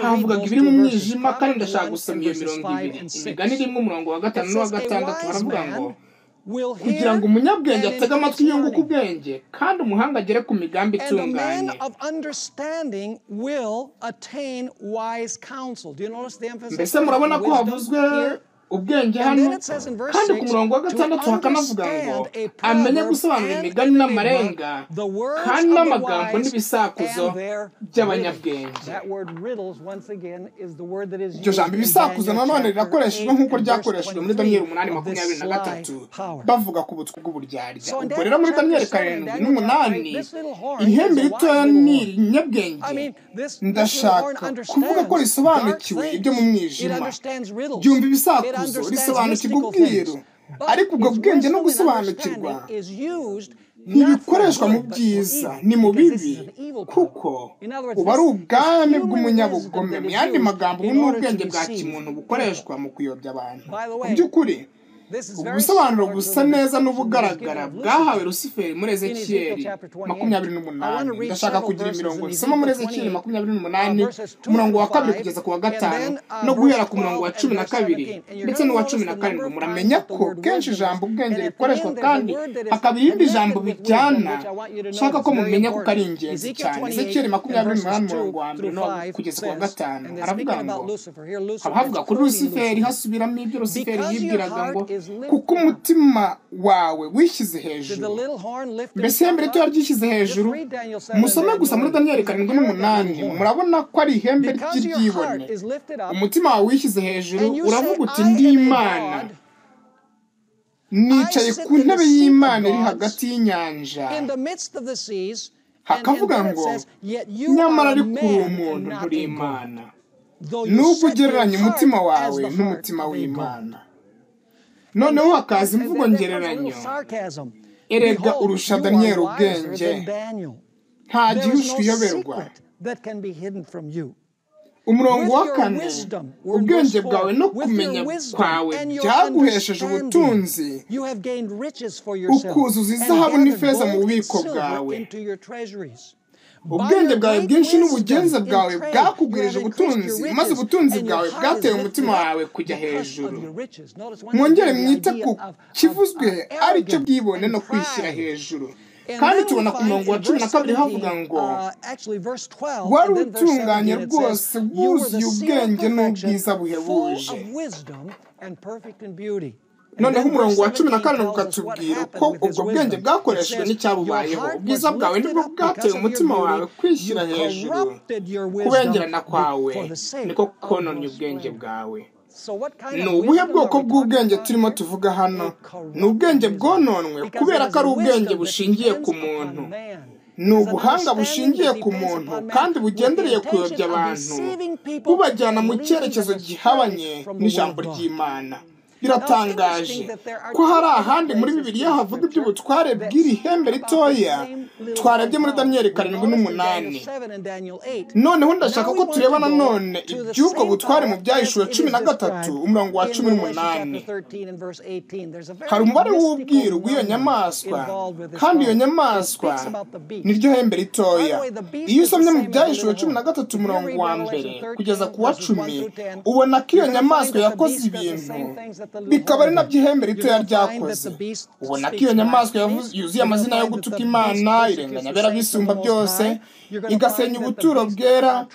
Havugaga ibiri mu mwijima, kandi ndashaka gusoma iyo mirongo ibiri. Imigani 1 umurongo wa 5 n'uwa 6 haravuga ngo kugira ngo umunyabwenge atege amatwi yunguke ubwenge, kandi umuhanga agere ku migambi itunganye. Mbese murabona ko havuzwe ubwenge hano? Kandi ku murongo wa 6 hakanavuga ngo amenye gusobanura imigani n'amarenga, kandi n'amagambo n'ibisakuzo by'abanyabwenge. Iryo jambo ibisakuzo nanone rirakoreshejwe nk'uko ryakoreshejwe muri Daniyeli 8:23 bavuga ku butwi bw'uburyarya. Ubwo rero muri Daniyeli 7 n'umunani, ihembe ritoya ni irinyabwenge. Ndashaka kuvuga ko risobanukiwe ibyo mu mwijima, ryumva ibisakuzo, risobanukirwa ubwiru. Ariko ubwo bwenge no gusobanukirwa ntibikoreshwa mu byiza, ni mu bibi, kuko uba ari ubwami bw'umunyabugome. Mu yandi magambo, ubu ni ubwenge bwa kimuntu bukoreshwa mu kuyobya abantu. Mu by'ukuri, ubu busobanuro busa neza n'ubugaragara bwahawe Rusiferi muri Ezekiyeli 28. Ndashaka kugira imirongo nsoma muri Ezekiyeli 28 umurongo wa 2 kugeza ku wa 5 no guhera ku murongo wa 12 ndetse n'uwa 17. Muramenya ko kenshi ijambo ubwenge rikoreshwa kandi hakaba irindi jambo bijyana. Nshaka ko mumenya kuko ari ingenzi cyane. Ezekiyeli 28 umurongo wa 1 no kugeza ku wa 5 haravuga ngo haba havuga kuri Rusiferi, hasubiramo ibyo Rusiferi yibwiraga ngo kuko umutima wawe wishyize hejuru. Mbese ihembe ritoya ryishyize hejuru? Musome gusa muri Daniyeli 7:8, murabona ko ari ihembe ry'iryibone. Umutima wawe wishyize hejuru, uravuga uti ndi Imana, nicaye ku ntebe y'Imana iri hagati y'inyanja. Hakavuga ngo nyamara ariko uri umuntu nturi Imana, nubwo ugereranya umutima wawe n'umutima w'Imana. Noneho hakaza imvugo ngereranyo, erega urusha Daniyeli ubwenge, nta gihushwe uyoberwa. Umurongo wa 4, ubwenge bwawe no kumenya kwawe byaguhesheje ubutunzi, ukuzuza izahabu n'ifeza mu bubiko bwawe. Ubwenge bwawe bwinshi n'ubugenza bwawe bwakugwirije ubutunzi, maze ubutunzi bwawe bwateye umutima wawe kujya hejuru. Mwongere mwite ku kivuzwe ari cyo bwibone no kwishyira hejuru. Kandi tubona ku murongo wa 12 havuga ngo wari utunganye rwose, wuzuye ubwenge n'ubwiza buhebuje. Noneho umurongo wa 17 ukatubwira ko ubwo bwenge bwakoreshejwe n'icyabubayeho. Ubwiza bwawe nibwo bwateye umutima wawe kwishyira hejuru, kubengerana kwawe niko kononye ubwenge bwawe. Ni ubuhe bwoko bw'ubwenge turimo tuvuga hano? Ni ubwenge bwononwe kubera ko ari ubwenge bushingiye ku muntu. Ni ubuhanga bushingiye ku muntu kandi bugendereye kuyobya abantu, bubajyana mu cyerekezo gihabanye n'ijambo ry'Imana. Biratangaje ko hari ahandi muri Bibiliya havuga iby'ubutware bw'iri hembe ritoya twarebye muri Daniyeli 7 n'8. Noneho ndashaka ko tureba nanone iby'ubwo butware mu Byahishuwe 13 umurongo wa 18. Hari umubare w'ubwiru bw'iyo nyamaswa, kandi iyo nyamaswa niryo hembe ritoya. Iyo usomye mu Byahishuwe 13 umurongo wa 1 kugeza ku wa 10, ubona ko iyo nyamaswa yakoze ibintu bikaba ari nabyo ihembe ritoya ryakoze. Ubona ko iyo nyamaswa yuzuye amazina yo gutuka Imana, irenganya abera bisumba byose, igasenya ubuturo bwera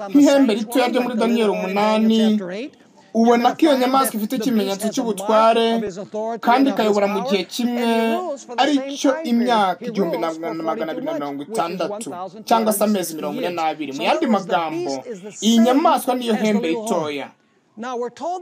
nk'ihembe ritoya ryo muri Daniyeli 8. Ubona ko iyo nyamaswa ifite ikimenyetso cy'ubutware kandi ikayobora mu gihe kimwe, ari cyo imyaka 1260 cyangwa se amezi 42. Mu yandi magambo, iyi nyamaswa niyo hembe ritoya.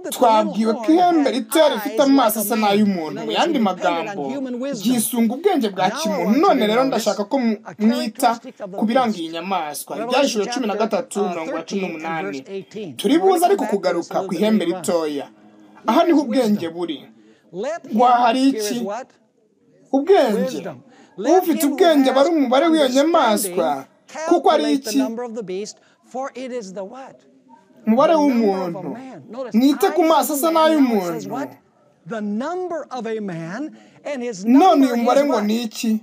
Twabwiwe ko ihembe ritoya rifite amaso asa n'ay'umuntu. Mu yandi magambo, ryisunga ubwenge bwa kimuntu. None rero ndashaka ko mwita ku biranga iyi nyamaswa. Ibyahishuwe 13 umurongo wa 18. Turi buze ariko kugaruka ku ihembe ritoya. Aha niho ubwenge buri. Wahari iki? Ubwenge. Ufite ubwenge aba ari umubare w'iyo nyamaswa, kuko ari iki? Umubare w'umuntu. Mwite ku maso asa n'ay'umuntu. None uyu mubare ngo ni iki?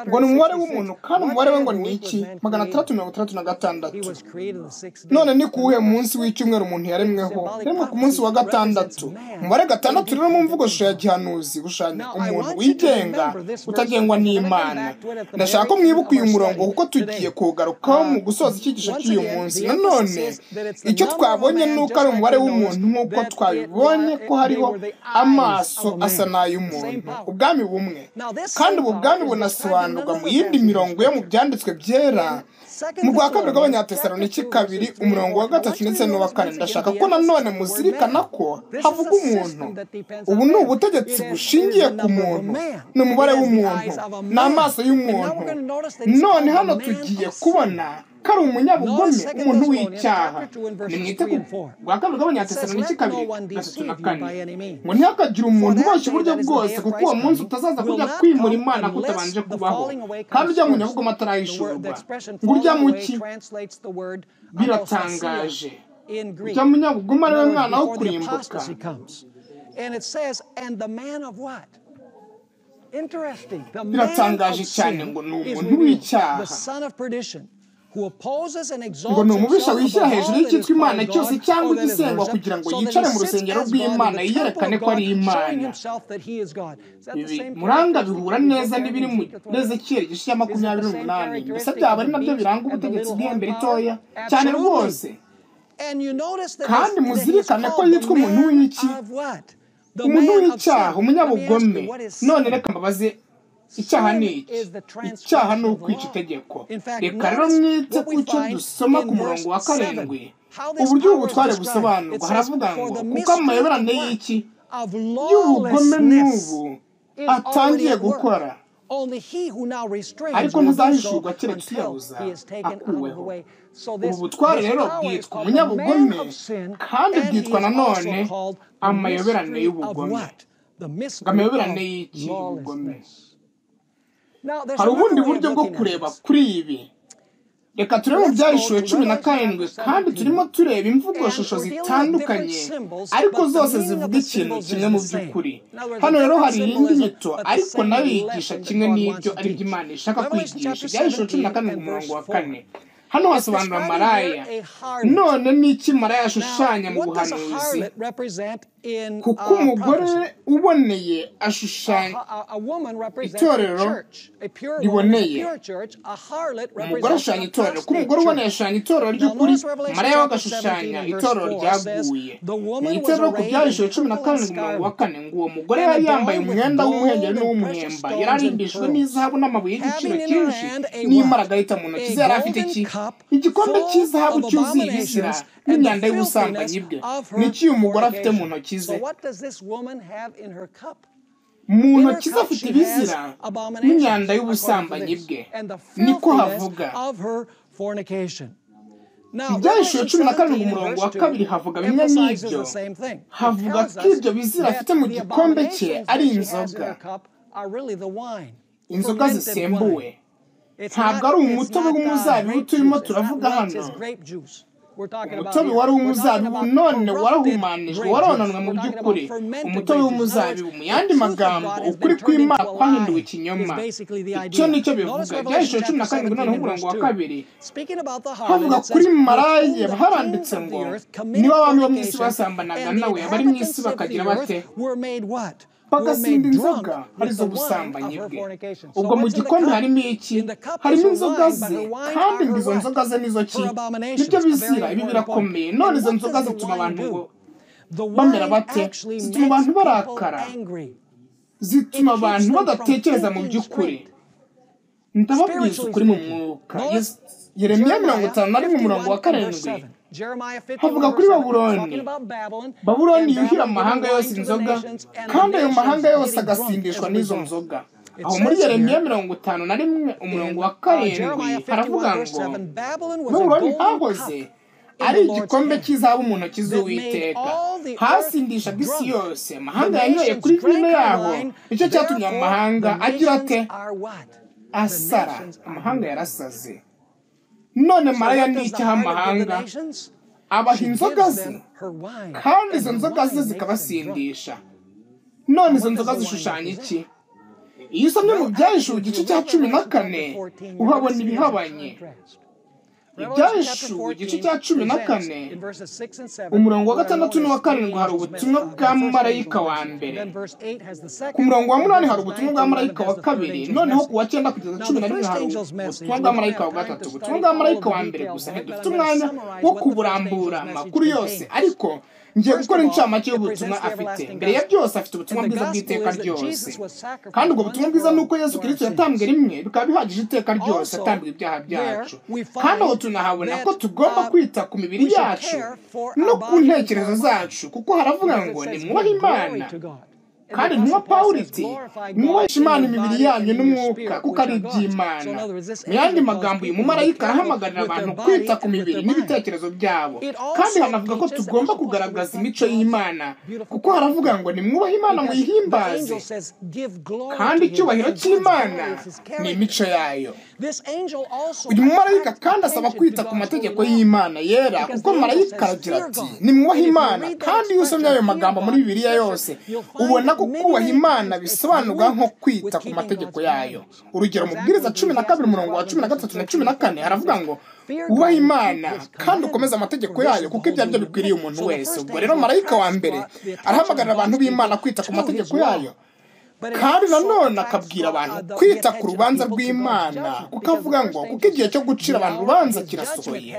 Ngo ni umubare w'umuntu, kandi umubare we ngo ni iki? 666. None ni kuwuhe munsi w'icyumweru umuntu yaremweho? Yaremwe ku munsi wa 6. Umubare 6 rero mu mvugo shusho ya gihanuzi ushushanya umuntu wigenga utagengwa n'Imana. Ndashaka ko mwibuka uyu murongo kuko tugiye kuwugarukaho mu gusoza icyigisho cy'uyu munsi. Nanone icyo twabonye ni uko ari umubare w'umuntu, nk'uko twabibonye ko hariho amaso asa n'ay'umuntu, ubwami bumwe. Kandi ubu bwami bunasobanurwa mu yindi mirongo yo mu byanditswe byera, mu rwa 2 rw'Abanyatesaloniki 2 umurongo wa 3 ndetse n'uwa 4. Ndashaka ko nanone muzirikana ko havuga umuntu. Ubu ni ubutegetsi bushingiye ku muntu, ni umubare w'umuntu, ni amaso y'umuntu. None hano tugiye kubona ko ari umunyabugome, umuntu w'icyaha. Nimwite ku rwa 2 rw'Abanyatesaloniki 2 3 na 4, ngo ntihakagire umuntu uboshye uburyo bwose, kuko uwo munsi utazaza kujya kwimura Imana kutabanje kubaho, kandi ujya mu nyabugome atarayishurwa. Ngo urya mu ki? Biratangaje. Ujya mu nyabugome ari we mwana wo kurimbuka. Biratangaje cyane ngo ni umuntu w'icyaha. Ngo ni umubisha wishyira hejuru y'icyitwa Imana cyose cyangwa igisengwa, kugira ngo yicare mu rusengero rw'Imana yiyerekane ko ari Imana. Ibi muranga bihura neza n'ibiri mu Ezekiyeli igice cya 28. Mbese byaba ari nabyo biranga ubutegetsi bw'ihembe ritoya? Cyane rwose. Kandi muzirikane ko yitwa umuntu w'iki? Umuntu w'icyaha, umunyabugome. None reka mbabaze, icyaha ni iki? Icyaha ni ukwica itegeko. Reka rero mwite ku cyo dusoma ku murongo wa 7, uburyo ubu butware busobanurwa. Haravuga ngo kuko amayoberane y'iki? Y'ubugome n'ubu atangiye gukora. Ariko ntazahishurwa keretse uyabuza akuweho. Ubu butware rero bwitwa umunyabugome, kandi bwitwa nanone amayoberane y'ubugome. Amayoberane y'iki? Ubugome. Hari ubundi buryo bwo kureba kuri ibi. Reka turebe mu Byahishuwe 17, kandi turimo tureba imvugoshusho zitandukanye, ariko zose zivuga ikintu kimwe mu by'ukuri. Hano rero hari iyindi nyito, ariko nayo yigisha kimwe n'ibyo ari byo Imana ishaka kwigisha. Ibyahishuwe 17 umurongo wa 4. Hano hasobanura maraya. None ni iki maraya ashushanya mu buhanuzi? Kuko umugore uboneye ashushanya itorero riboneye. Umugore ashushanya itorero. Kuko umugore uboneye ashushanya itorero ry'ukuri, maraya we agashushanya itorero ryaguye. Mu itorero ku Byahishuwe 17 umurongo wa 4, ngo uwo mugore yari yambaye umwenda w'umuhengeri n'uw'umuhemba, yari arimbishijwe n'izahabu n'amabuye y'igiciro cyinshi n'imaragarita mu ntoki ze. Yari afite iki? Igikombe cy'izahabu cyuzuye ibizira n'imyanda y'ubusambanyi bwe. Niki uyu mugore afite mu ntoki ze? Mu ntoki ze afite ibizira n'imyanda y'ubusambanyi bwe, niko havuga. Ibyahishuwe 17 umurongo wa 2 havuga bimwe n'ibyo. Havuga ko ibyo bizira afite mu gikombe cye ari inzoga, inzoga zisembuwe. Ntabwo ari umutobe w'umuzabibu turimo turavuga hano. Umutobe wari uw'umuzabibu none warahumanijwe, warononwe mu by'ukuri. Umutobe w'umuzabibu, mu yandi magambo, ukuri kw'Imana kwahinduwe ikinyoma. Icyo nicyo bivuga. Ibyahishuwe 17 noneho umurongo wa 2 havuga kuri maraya, haranditse ngo niba abami bo mu isi basambanaga nawe, abari mu isi bakagira bate? Bagasinda inzoga arizo busambanyi bwe. Ubwo mu gikombe harimo iki? Harimo inzoga ze, kandi ngo izo nzoga ze nizo ki? Nibyo bizira. Ibi birakomeye. None izo nzoga zituma abantu ngo bamera bate? Zituma abantu barakara, zituma abantu badatekereza mu by'ukuri. Ndababwiza ukuri mu mwuka. Yeremiya 51 umurongo wa 7 havuga kuri Babuloni. Babuloni yuhira amahanga yose inzoga, kandi ayo mahanga yose agasindishwa n'izo nzoga. Aho muri Yeremiya 51 umurongo wa 7 haravuga ngo Babuloni hahoze ari igikombe cy'izahabu mu ntoki z'Uwiteka, hasindishaga isi yose. Amahanga yanyoye kuri vino yaho, nicyo cyatumye amahanga agira ate? Asara. Amahanga yarasaze. None maraya ni icyaha amahanga? Abaha inzoga ze, kandi izo nzoga ze zikabasindisha. None izo nzoga zishushanya iki? Iyo usomye mu Byahishuwe igice cya 14 uhabona ibihabanye. Ibyahishuwe igice cya 14 umurongo wa 6 n'uwa 7 hari ubutumwa bwa marayika wa mbere. Ku murongo wa 8 hari ubutumwa bwa marayika wa kabiri, noneho ku wa 9 kugeza 11 hari ubutumwa bwa marayika wa gatatu. Ubutumwa bwa marayika wa mbere gusa ntidufite umwanya wo kuburambura amakuru yose, ariko ngiye gukora incamake y'ubutumwa afite. Mbere ya byose afite ubutumwa bwiza bw'iteka ryose, kandi ubwo butumwa bwiza ni uko Yesu Kristo yatambwe rimwe bikaba bihagije iteka ryose, atambwe ibyaha byacu. Kandi aho tunahabona ko tugomba kwita ku mibiri yacu no ku ntekerezo zacu, kuko haravuga ngo nimwubahe Imana. Kandi intumwa Pawulo iti mwubahishe Imana imibiri yanyu n'umwuka, kuko ari iby'Imana. Mu yandi magambo, uyu mumarayika arahamagarira abantu kwita ku mibiri n'ibitekerezo byabo, kandi hanavuga ko tugomba kugaragaza imico y'Imana, kuko haravuga ngo nimwubahe Imana muyihimbaze, kandi icyubahiro cy'Imana ni imico yayo. Uyu mumarayika kandi asaba kwita ku mategeko y'Imana yera, kuko marayika aragira ati nimwubahe Imana. Kandi iyo usomye ayo magambo muri Bibiliya yose, ubona ko kubaha Imana bisobanurwa nko kwita ku mategeko yayo. Urugero, Mubwiriza 12 umurongo wa 13 na 14 haravuga ngo wubahe Imana kandi ukomeze amategeko yayo, kuko ibyo aribyo bikwiriye umuntu wese. Ubwo rero marayika wa mbere arahamagarira abantu b'Imana kwita ku mategeko yayo, kandi nanone akabwira abantu kwita ku rubanza rw'Imana, kuko avuga ngo kuko igihe cyo gucira abantu urubanza kirasohoye.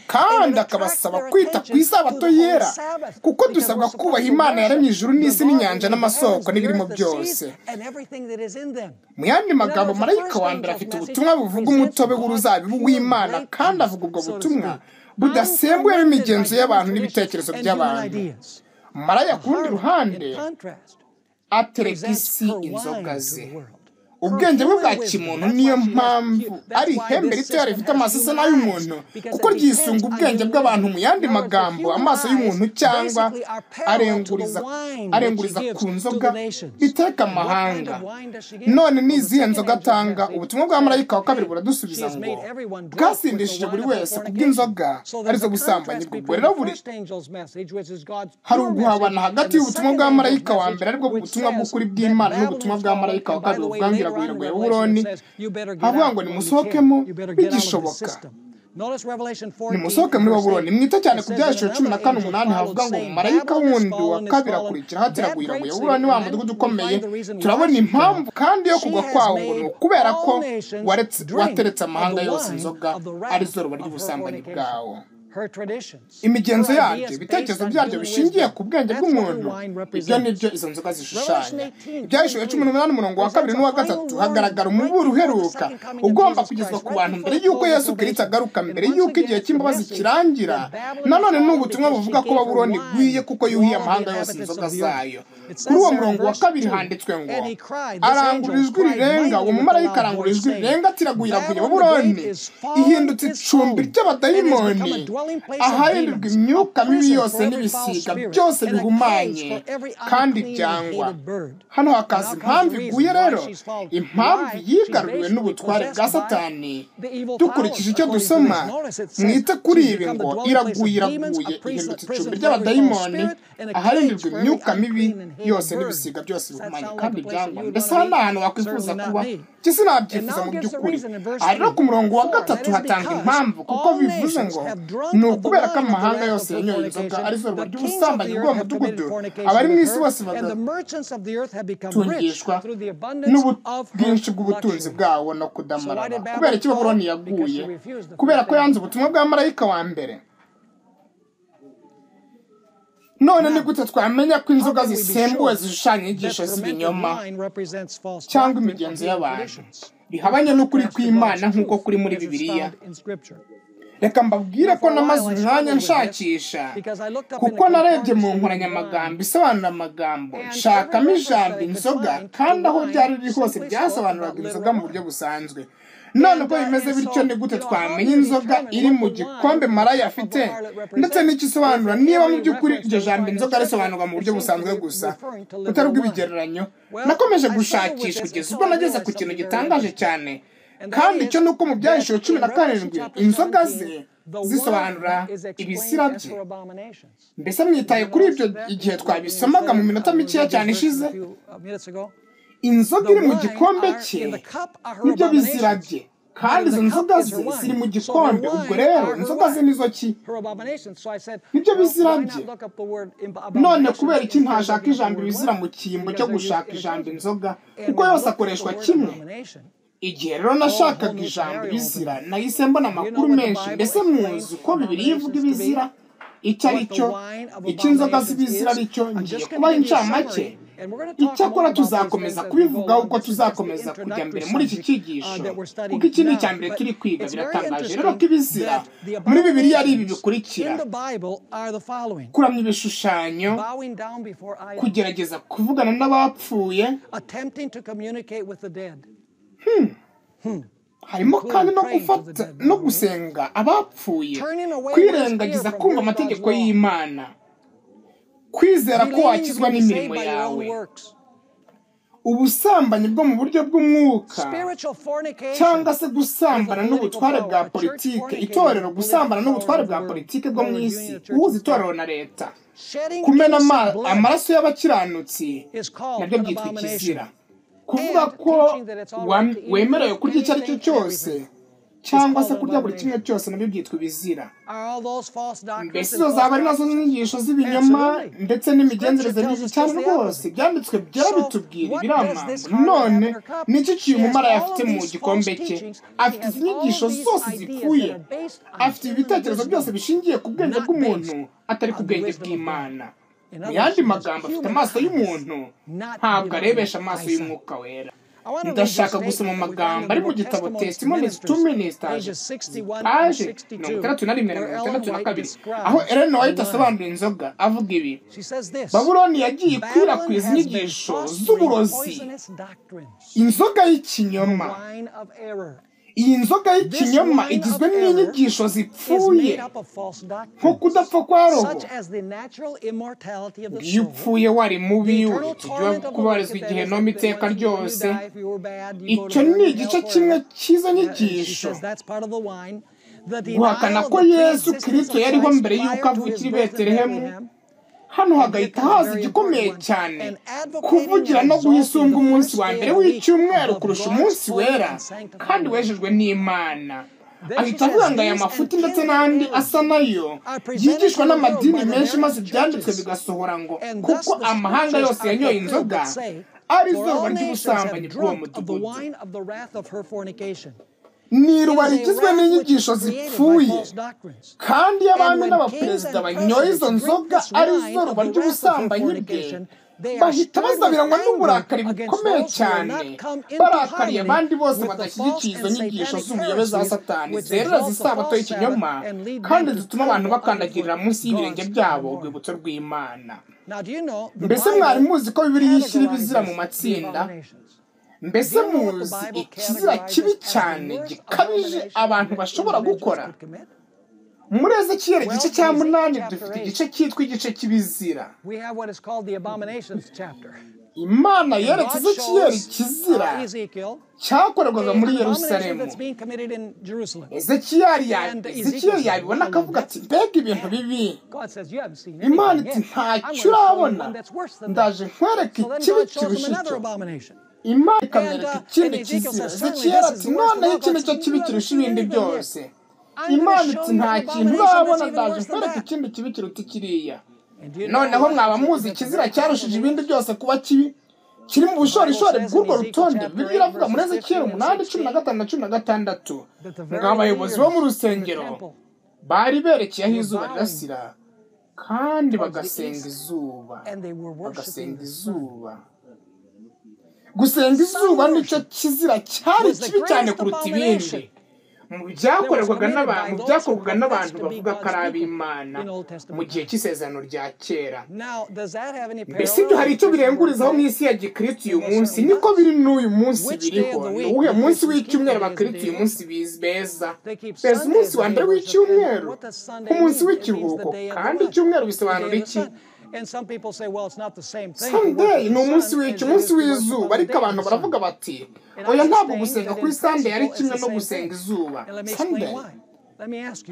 Kandi akabasaba kwita ku isabato yera, kuko dusabwa kubaha Imana yaremye ijuru n'isi n'inyanja n'amasoko n'ibirimo byose. Mu yandi magambo, marayika wa mbere afite ubutumwa buvuga umutobe w'uruzabibu w'Imana, kandi avuga ubwo butumwa budasembuwe n'imigenzo y'abantu n'ibitekerezo by'abantu. Maraya ku rundi ruhande atereka isi inzoga ze. Ubwenge bwe bwa kimuntu, niyo mpamvu ari ihembe ritoya rifite amaso asa n'ay'umuntu, kuko ryisunga ubwenge bw'abantu. Mu yandi magambo, amaso y'umuntu cyangwa arenguriza ku nzoga biteka amahanga. None ni izihe nzoga atanga? Ubutumwa bwa marayika wa kabiri buradusubiza ngo bwasindishije buri wese kubw'inzoga arizo busambanyi. Ubwo rero buri hari uguhabana hagati y'ubutumwa bwa marayika wa mbere, aribwo butumwa bw'ukuri bw'Imana, n'ubutumwa bwa marayika wa kabiri buvuga ngo Babuloni, havuga ngo nimusohokemo bigishoboka, nimusohoke muri Babuloni. Mwite cyane ku Byahishuwe 14:8, havuga ngo marayika wundi wa kabiri akurikira hatiragwiraguye Babuloni, wa mudugudu ukomeye. Turabona impamvu kandi yo kugwa kwawo, ngo ni ukubera ko wateretse amahanga yose inzoga arizo ruba ry'ubusambanyi bwawo. Imigenzo yaryo, ibitekerezo byaryo bishingiye ku bwenge bw'umuntu, ibyo nibyo izo nzoga zishushanya. Ibyahishuwe 18 umurongo wa 2 n'uwa 3 hagaragara umuburo uheruka ugomba kugezwa ku bantu mbere y'uko Yesu Kristo agaruka, mbere y'uko igihe cy'imbabazi kirangira. Nanone ni ubutumwa buvuga ko Babuloni igwiye kuko yuhiye amahanga yose inzoga zayo. Kuri uwo murongo wa 2 handitswe ngo arangurura ijwi rirenga, uwo mumarayika arangurura ijwi rirenga ati iragwiraguye Babuloni, ihindutse icumbi ry'abadayimoni, aharindirwa imyuka mibi yose n'ibisiga byose bihumanye kandi byangwa. Hano hakaza impamvu iguye rero, impamvu yigaruriwe n'ubutware bwa Satani. Dukurikije icyo dusoma, mwite kuri ibi ngo iraguye, iraguye, ihindutse icumbi ry'abadayimoni, aharindirwa imyuka mibi yose n'ibisiga byose bihumanye kandi byangwa. Mbese aha ni ahantu wakwifuza kuba? Njye sinabyifuza mu by'ukuri. Aha rero ku murongo wa 3 hatanga impamvu, kuko bivuze ngo ni ukubera ko amahanga yose yanyoye inzoga arizo ruba ry'ubusambanyi bw'uwo mudugudu, abari mu isi bose bagatungishwa n'ubwinshi bw'ubutunzi bwawo no kudamarara. Kubera iki Babuloni yaguye? Kubera ko yanze ubutumwa bwa marayika wa mbere. None ni gute twamenya ko inzoga zisembuwe zishushanya inyigisho z'ibinyoma cyangwa imigenzo y'abantu bihabanye n'ukuri kw'Imana nk'uko kuri muri Bibiliya? Reka mbabwire ko namaze umwanya nshakisha, kuko narebye mu nkoranyamagambo isobanura amagambo, nshakamo ijambo inzoga, kandi aho ryari riri hose ryasobanuraga inzoga mu buryo busanzwe. None uko bimeze bityo, ni gute twamenya inzoga iri mu gikombe maraya afite, ndetse n'ikisobanura niba mu by'ukuri iryo jambo inzoga risobanurwa mu buryo busanzwe gusa butari ubw'ibigereranyo? Nakomeje gushakisha kugeza ubwo nageze ku kintu gitangaje cyane, kandi icyo ni uko mu Byahishuwe 17 inzoga ze zisobanura ibisira bye. Mbese mwitaye kuri ibyo igihe twabisomaga mu minota mikeya cyane ishize? Inzoga iri mu gikombe cye nibyo bizira bye, kandi izo nzoga ze ziri mu gikombe. Ubwo rero inzoga ze nizo ki? Nibyo bizira bye. None kubera iki ntashaka ijambo ibizira mu cyimbo cyo gushaka ijambo inzoga, kuko yose akoreshwa kimwe? Igihe rero nashakaga ijambo ibizira, nahise mbona amakuru menshi. Mbese muzi uko Bibiliya ivuga ibizira icyo ari cyo, icyo inzoga z'ibizira ari cyo? Ngiye kubaha incamake. Icyakora tuzakomeza kubivugaho uko tuzakomeza kujya mbere muri iki cyigisho, kuko iki ni icya mbere turi kwiga. Biratangaje rero ko ibizira muri Bibiliya ari ibi bikurikira: kuramya ibishushanyo, kugerageza kuvugana n'abapfuye, harimo kandi no gufata no gusenga abapfuye, kwirengagiza kumva amategeko y'Imana, kwizera ko wakizwa n'imirimo yawe, ubusambanyi bwo mu buryo bw'umwuka cyangwa se gusambana n'ubutware bwa politike, itorero gusambana n'ubutware bwa politike bwo mu isi, guhuza itorero na leta, kumena amaraso y'abakiranutsi nabyo byitwa ikizira, kuvuga ko wemerewe kurya icyo ari cyo cyose cyangwa se kurya buri kimwe cyose nabyo byitwa ibizira. Mbese izo zaba ari nazo nyigisho z'ibinyoma ndetse n'imigenzereze mibi cyane rwose. Ibyanditswe byera bitubwira ibiramanga. None niki kintu umumara afite mu gikombe cye? Afite izi nyigisho zose zipfuye, afite ibitekerezo byose bishingiye ku bwenge bw'umuntu atari ku bwenge bw'Imana. Mu yandi magambo, afite amaso y'umuntu, ntabwo arebesha amaso y'umwuka wera. Ndashaka gusoma amagambo ari mu gitabo Testimonies to Ministers, paje 61 na 62, aho Ellen White asobanura inzoga avuga ibi: Babuloni yagiye ikwirakwiza inyigisho z'uburozi, inzoga y'ikinyoma. Iyi nzoga y'ikinyoma igizwe n'inyigisho zipfuye, nko kudapfa kwa roho. Iyo upfuye wari mubi, uhita kubarizwa igihenomu iteka ryose. Icyo ni igice kimwe cy'izo nyigisho. Guhakana ko Yesu Kristo yariho mbere y'uko avukira i Betelehemu, hano hagahita haza igikomeye cyane, kuvugira no guhisunga umunsi wa mbere w'icyumweru kurusha umunsi wera kandi wejejwe n'Imana. Ahita avuga ngo aya mafuti ndetse n'andi asa nayo yigishwa n'amadini menshi, maze ibyanditswe bigasohora ngo kuko amahanga yose yanyoye inzoga ari izuba ry'ubusambanyi bw'uwo mudugudu. Ni iruba rigizwe n'inyigisho zipfuye, kandi iyo abami n'abaperezida banyoye izo nzoga ari izuba ry'ubusambanyi bwe, bahita bazabiranywa n'uburakari bukomeye cyane, barakariye abandi bose badashyigikiye izo nyigisho z'ubuyobe za Satani zerera isabato y'ikinyoma kandi zituma abantu bakandagirira munsi y'ibirenge byabo urwibutso rw'Imana. Mbese mwari muzi ko Bibiliya ishyira ibizira mu matsinda? Mbese muzi ikizira kibi cyane gikabije abantu bashobora gukora? Muri Ezekiyeli igice cya 8 dufite igice cyitwa igice cy'ibizira. Imana yeretse Ezekiyeli ikizira cyakorerwaga muri Yerusalemu. Ezekiyeli yabibona akavuga ati mbega ibintu bibi. Imana iti ntacyo urabona, ndaje nkwereke ikibi kirusha icyo. Imana ikamwereka ikindi kizira. Ezekiyeli ati noneho iki nicyo kibi kirusha ibindi byose. Imana iti nta kintu urabona, ndaje nkwereka ikindi kibi kiruta kiriya. Noneho mwaba muzi ikizira cyarushije ibindi byose kuba kibi kiri mu bushorishori bw'urwo rutonde. Bibiliya iravuga muri Ezekiyeli 8:15 na 16 ngo abayobozi bo mu rusengero bari berekeye aho izuba rirasira kandi bagasenga izuba, bagasenga izuba. Gusenga izuba nicyo kizira cyari kibi cyane kuruta ibindi mu byakorerwaga n'abantu bavuga ko ari ab'Imana mu gihe cy'isezerano rya kera. Mbese ibyo hari icyo birengurizaho mu isi ya gikristo uyu munsi? Niko biri n'uyu munsi biriho. Ni uwuhe munsi w'icyumweru abakristo uyu munsi beza? Beza umunsi wa mbere w'icyumweru nk'umunsi w'ikiruhuko. Kandi icyumweru bisobanura iki? Sunday ni umunsi w'iki, w'izuba. Ariko abantu baravuga bati oya, ntabwo gusenga kuri Sunday ari kimwe no gusenga izuba. Sunday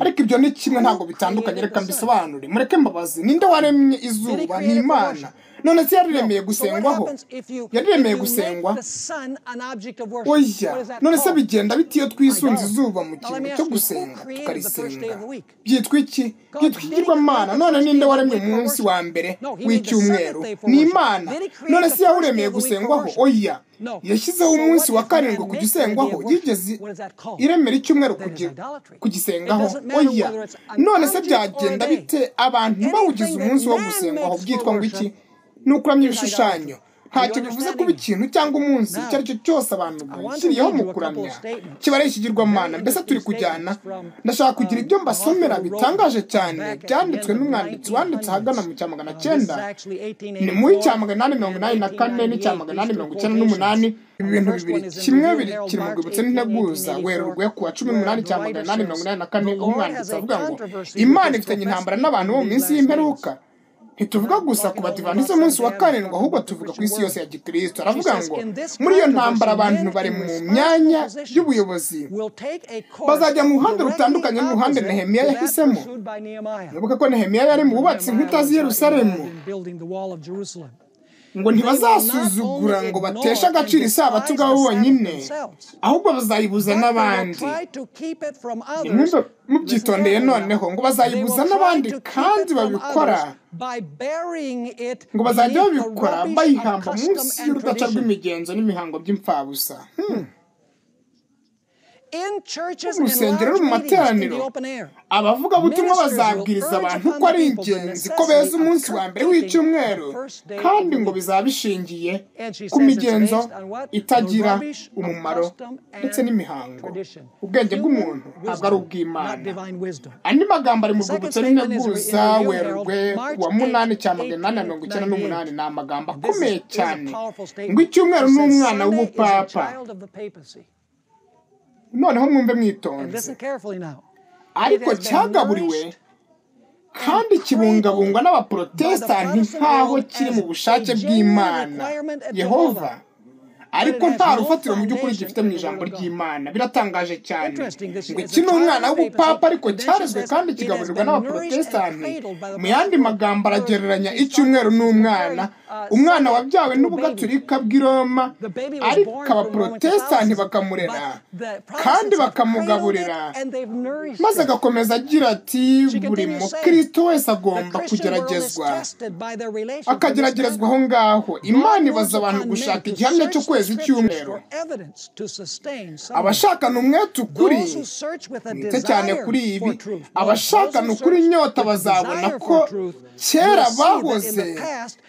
ariko ibyo ni kimwe, ntabwo bitandukanye. Reka mbisobanure, mureke mbabazi. Ninde waremye izuba? Ni Imana. None se yariremeye gusengwaho? Yariremeye gusengwa? Oya. None se bigenda bite iyo twisunze izuba mu kintu cyo gusenga tukarisenga? Byitwa iki? Byitwa ikigirwamana. None ninde waremye umunsi wa mbere w'icyumweru? Ni Imana. None se yawuremeye gusengwaho? Oya. Yashyizeho umunsi wa karindwi kujya usengwaho. Yigeze iremera icyumweru kugisengaho? Oya. None se byagenda bite abantu bawugize umunsi wo gusengwaho? Byitwa ngo iki? Ni ukuramya ibishushanyo. Ntacyo bivuze kuba ikintu cyangwa umunsi icyo ari cyo cyose abantu bishyiriyeho mu kuramya kiba ari ikigirwamana. Mbese turi kujyana? Ndashaka kugira ibyo mbasomera bitangaje cyane byanditswe n'umwanditsi wanditse ahagana mu 900, ni mu 884 n'898. Ibi bintu bibiri, kimwe kiri mu rwibutso n'integuza, Werurwe ku wa 18 884, aho umwanditsi avuga ngo Imana ifitanye intambara n'abantu bo mu minsi y'imperuka. Ntituvuga gusa ku Badivantisi umunsi wa karindwi, ahubwo tuvuga ku isi yose ya gikristo. Aravuga ngo muri iyo ntambara abantu bari mu myanya y'ubuyobozi bazajya mu ruhande rutandukanye n'uruhande Nehemiya yahisemo. Mwibuke ko Nehemiya yari mu bubatsi inkuta z'i Yerusalemu. Ngo ntibazasuzugura ngo bateshe agaciro isabato ubwabo bonyine, ahubwo bazayibuza n'abandi. Nimwumve mubyitondeye noneho, ngo bazayibuza n'abandi kandi babikora, ngo bazajya babikora bayihamba munsi y'urudaca rw'imigenzo n'imihango by'imfabusa. Mu rusengero no mu materaniro, abavugabutumwa bazabwiriza abantu ko ari ingenzi ko beza umunsi wa mbere w'icyumweru, kandi ngo bizaba bishingiye ku migenzo itagira umumaro ndetse n'imihango. Ubwenge bw'umuntu ntabwo ari ubw'Imana. Andi magambo ari mu rwibutso n'integuza, Werurwe wa 8 1898. Ni amagambo akomeye cyane ngo icyumweru ni umwana w'ubupapa. Noneho mwumve mwitonze. Ariko cyagaburiwe kandi kibungabungwa n'abaprotesitanti nk'aho kiri mu bushake bw'Imana Yehova, ariko nta rufatiro mu by'ukuri gifite mu ijambo ry'Imana. Biratangaje cyane ngo iki ni umwana w'ubupapa, ariko cyarezwe kandi kigaburirwa n'abaprotesitanti. Mu yandi magambo aragereranya icyumweru n'umwana, umwana wabyawe n'ubugaturika bw'i Roma, ariko abaprotesitanti bakamurera kandi bakamugaburira. Maze agakomeza agira ati buri mukristo wese agomba kugeragezwa, akageragerezwa aho ngaho. Imana ibaza abantu gushaka igihamya cyo kwezi icyumweru. Abashakana umwete ukuri, mwite cyane kuri ibi, abashakana ukuri inyota bazabona ko kera bahoze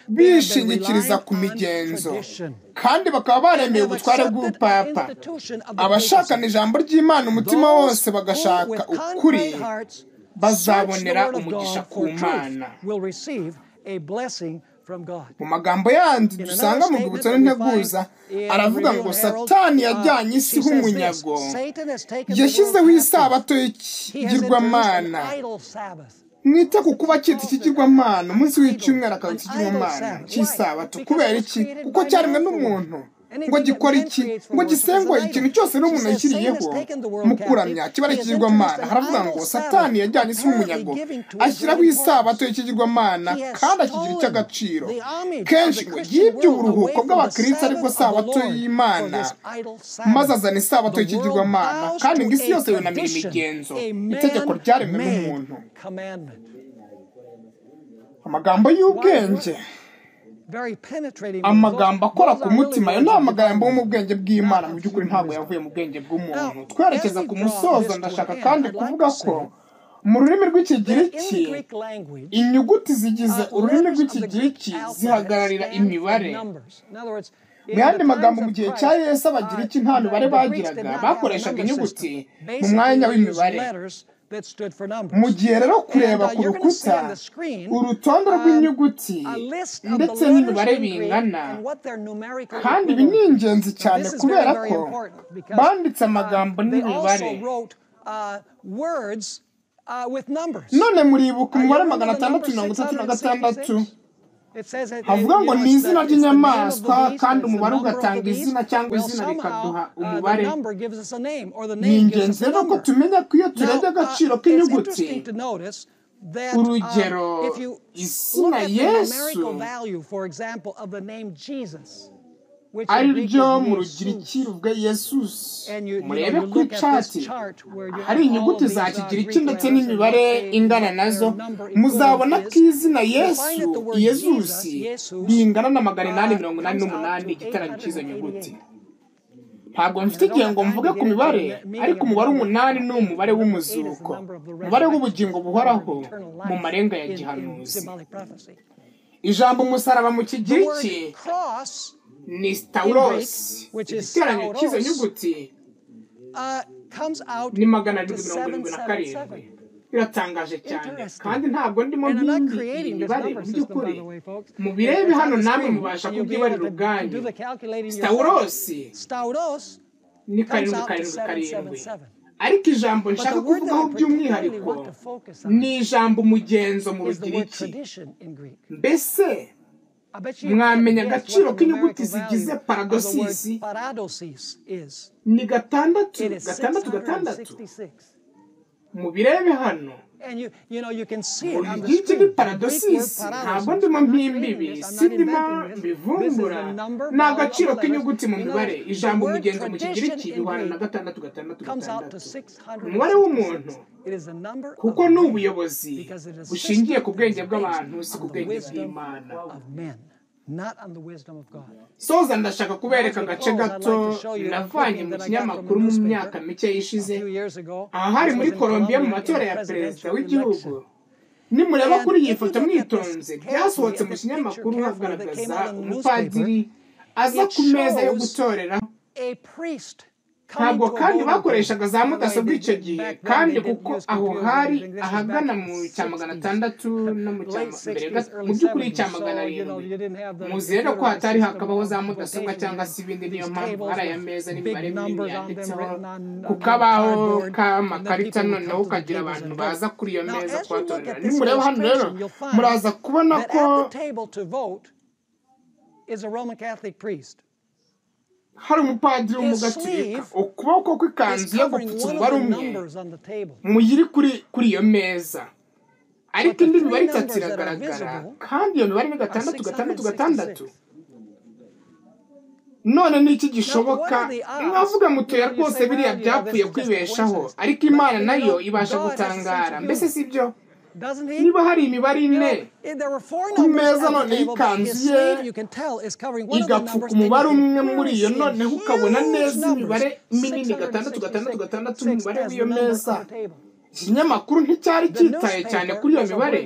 bishingikiriza ku migenzo, kandi bakaba baremeye ubutware bw'ubupapa. Abashakana ijambo ry'Imana umutima wose bagashaka ukuri bazabonera umugisha ku Mana. Mu magambo yandi dusanga mu rwibutso n'integuza, aravuga ngo Satani yajyanye isi nk'umunyago, yashyizeho isabato y'ikigirwamana. Mwite ku kuba cyita ikigirwamana, umunsi w'icyumweru akaba ikigirwamana cy'isabato. Kubera iki? Kuko cyaremwe n'umuntu. Ngo gikora iki? Ngo gisengwe. Ikintu cyose n'umuntu yashyiriyeho mu kuramya kiba ari ikigirwamana. Haravuga ngo Satani yajyanye isi nk'umunyago, ashyiraho isabato y'ikigirwamana kandi akigira icy'agaciro. Kenshi ngo yibye uburuhuko bw'abakristo, ariko sabato y'Imana, maze azana isabato y'ikigirwamana, kandi ngo isi yose yunamira imigenzo, itegeko ryaremwe n'umuntu. Amagambo y'ubwenge, amagambo akora ku mutima, ayo ni amagambo yo mu bwenge bw'Imana, mu by'ukuri ntabwo yavuye mu bwenge bw'umuntu. Twerekeza ku musozo, ndashaka kandi kuvuga ko mu rurimi rw'Ikigiriki, inyuguti zigize ururimi rw'Ikigiriki zihagararira imibare. Mu yandi magambo, mu gihe cya Yesu Abagiriki nta mibare bagiraga, bakoreshaga inyuguti mu mwanya w'imibare. Mu gihe rero kureba ku rukuta urutonde rw'inyuguti ndetse n'imibare bingana, kandi ibi ni ingenzi cyane kubera ko banditse amagambo n'imibare. None muribuka umubare 636, havuga ngo ni izina ry'inyamaswa, kandi umubare ugatanga izina cyangwa izina rikaduha umubare. Ni ingenzi rero ko tumenya ko iyo turebye agaciro k'inyuguti, urugero izina Yesu ari ryo mu Rugiriki ruvuga Yesusi. Murebe ku icati hari inyuguti za Kigiriki ndetse n'imibare ingana nazo, muzabona ko izina Yesu, Yesusi, ringana na 888 igiteranyo cy'izo nyuguti. Ntabwo mfite igihe ngo mvuge ku mibare, ariko umubare 8 ni umubare w'umuzuko, umubare w'ubugingo buhoraho mu marenga ya gihanuzi. Ijambo umusaraba mu Kigiriki ni stauros, igiteranyo cy'izo nyuguti ni 777. Biratangaje cyane, kandi ntabwo ndimo mpimbi iyi mibare. Mu by'ukuri mubirebe hano namwe mubasha kubyibarira ubwanyu. Stauros ni 777, ariko ijambo nshaka kuvugaho by'umwihariko ni ijambo umugenzo mu Rugiriki. Mbese mwamenya agaciro k'inyuguti zigize paradosisi? Ni 6 6 6. Mubirebe hano mu Rugiriki ni paradosisi. Ntabwo ndimo mpimbibi, sindimo mbivumbura, ni agaciro k'inyuguti mu mibare. Ijambo umugenzo mu Kigiriki bihwana na 6 6 6, umubare w'umuntu, kuko ni ubuyobozi bushingiye ku bwenge bw'abantu, si ku bwenge bw'Imana. Soza ndashaka kubereka agace gato navanye mu kinyamakuru mu myaka mike ishize, aha hari muri Colombia mu matora ya perezida w'igihugu. Nimureba kuri iyi foto mwitonze, byasohotse mu kinyamakuru hagaragaza umupadiri aza ku meza yo gutorera. Ntabwo kandi bakoreshaga za mudasobwa icyo gihe, kandi kuko aho hari ahagana mu cya 600 no mu cya mbere mu by'ukuri cya 700. Muzi rero ko hatari hakabaho za mudasobwa cyangwa se ibindi, niyo mpamvu hari aya meza n'imibare minini yanditseho ku kabaho k'amakarita, noneho ukagira abantu baza kuri iyo meza kuhatorera. Nimureba hano rero muraza kubona ko hari umupadiri w'umugatolika, ukuboko kw'ikanzu yo gupfutsa umubare umwe muyiri kuri iyo meza, ariko indi mibare itatu iragaragara, kandi iyo mibare ni 6 6 6. None ni iki gishoboka? Mwavuga mutoya rwose biriya byapfuye kwibeshaho, ariko Imana nayo ibasha gutangara. Mbese si byo? Niba hari imibare ine ku meza noneho ikanzu ye igapfuka umubare umwe muri iyo, noneho ukabona neza imibare minini 6 6 6 umubare w'iyo meza. Ikinyamakuru nticyari cyitaye cyane kuri iyo mibare,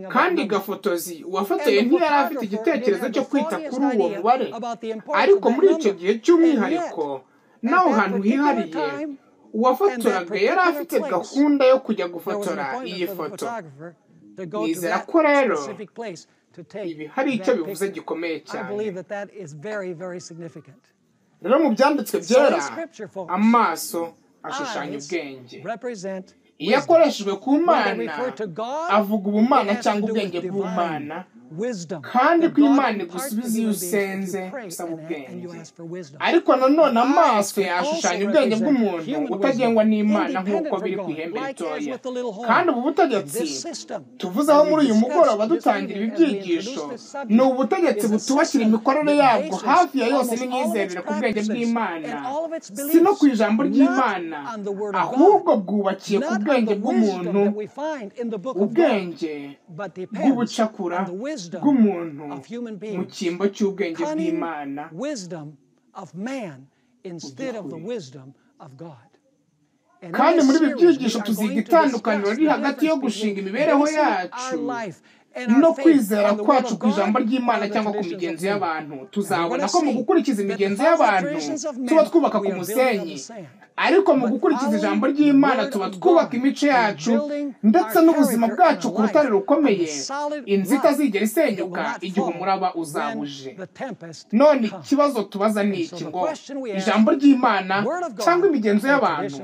kandi gafotozi uwafotoye ntiyari afite igitekerezo cyo kwita kuri uwo mubare, ariko muri icyo gihe cy'umwihariko n'aho hantu hihariye uwafotoraga yari afite gahunda yo kujya gufotora iyi foto. Nizera ko rero ibi hari icyo bivuze gikomeye cyane. Rero mu byanditswe byera, amaso ashushanya ubwenge. Iyo akoreshejwe ku Mana avuga ubumana cyangwa ubwenge bw'Umana, kandi ko Imana igusubiza iyo usenze usaba ubwenge. Ariko nanone amaso yashushanya ubwenge bw'umuntu utagengwa n'Imana nk'uko biri ku ihembe ritoya. Kandi ubu butegetsi tuvuzeho muri uyu mugoroba dutangira ibi byigisho ni ubutegetsi butubakira imikorere yabwo hafi ya yose n'imyizerere ku bwenge bw'Imana, si no ku ijambo ry'Imana, ahubwo bwubakiye ku bwenge bw'umuntu, ubwenge bw'ubucakura bw'umuntu mu cyimbo cy'ubwenge bw'Imana. Kandi muri ibi byigisho tuziga itandukaniro riri hagati yo gushinga imibereho yacu no kwizera kwacu ku ijambo ry'Imana cyangwa ku migenzo y'abantu. Tuzabona ko mu gukurikiza imigenzo y'abantu tuba twubaka ku musenyi, ariko mu gukurikiza ijambo ry'Imana tuba twubaka imico yacu ndetse n'ubuzima bwacu ku rutare rukomeye, inzu itazigera isenyuka igihe umuraba uzabuje. None ikibazo tubaza ni iki ngo ijambo ry'Imana cyangwa imigenzo y'abantu?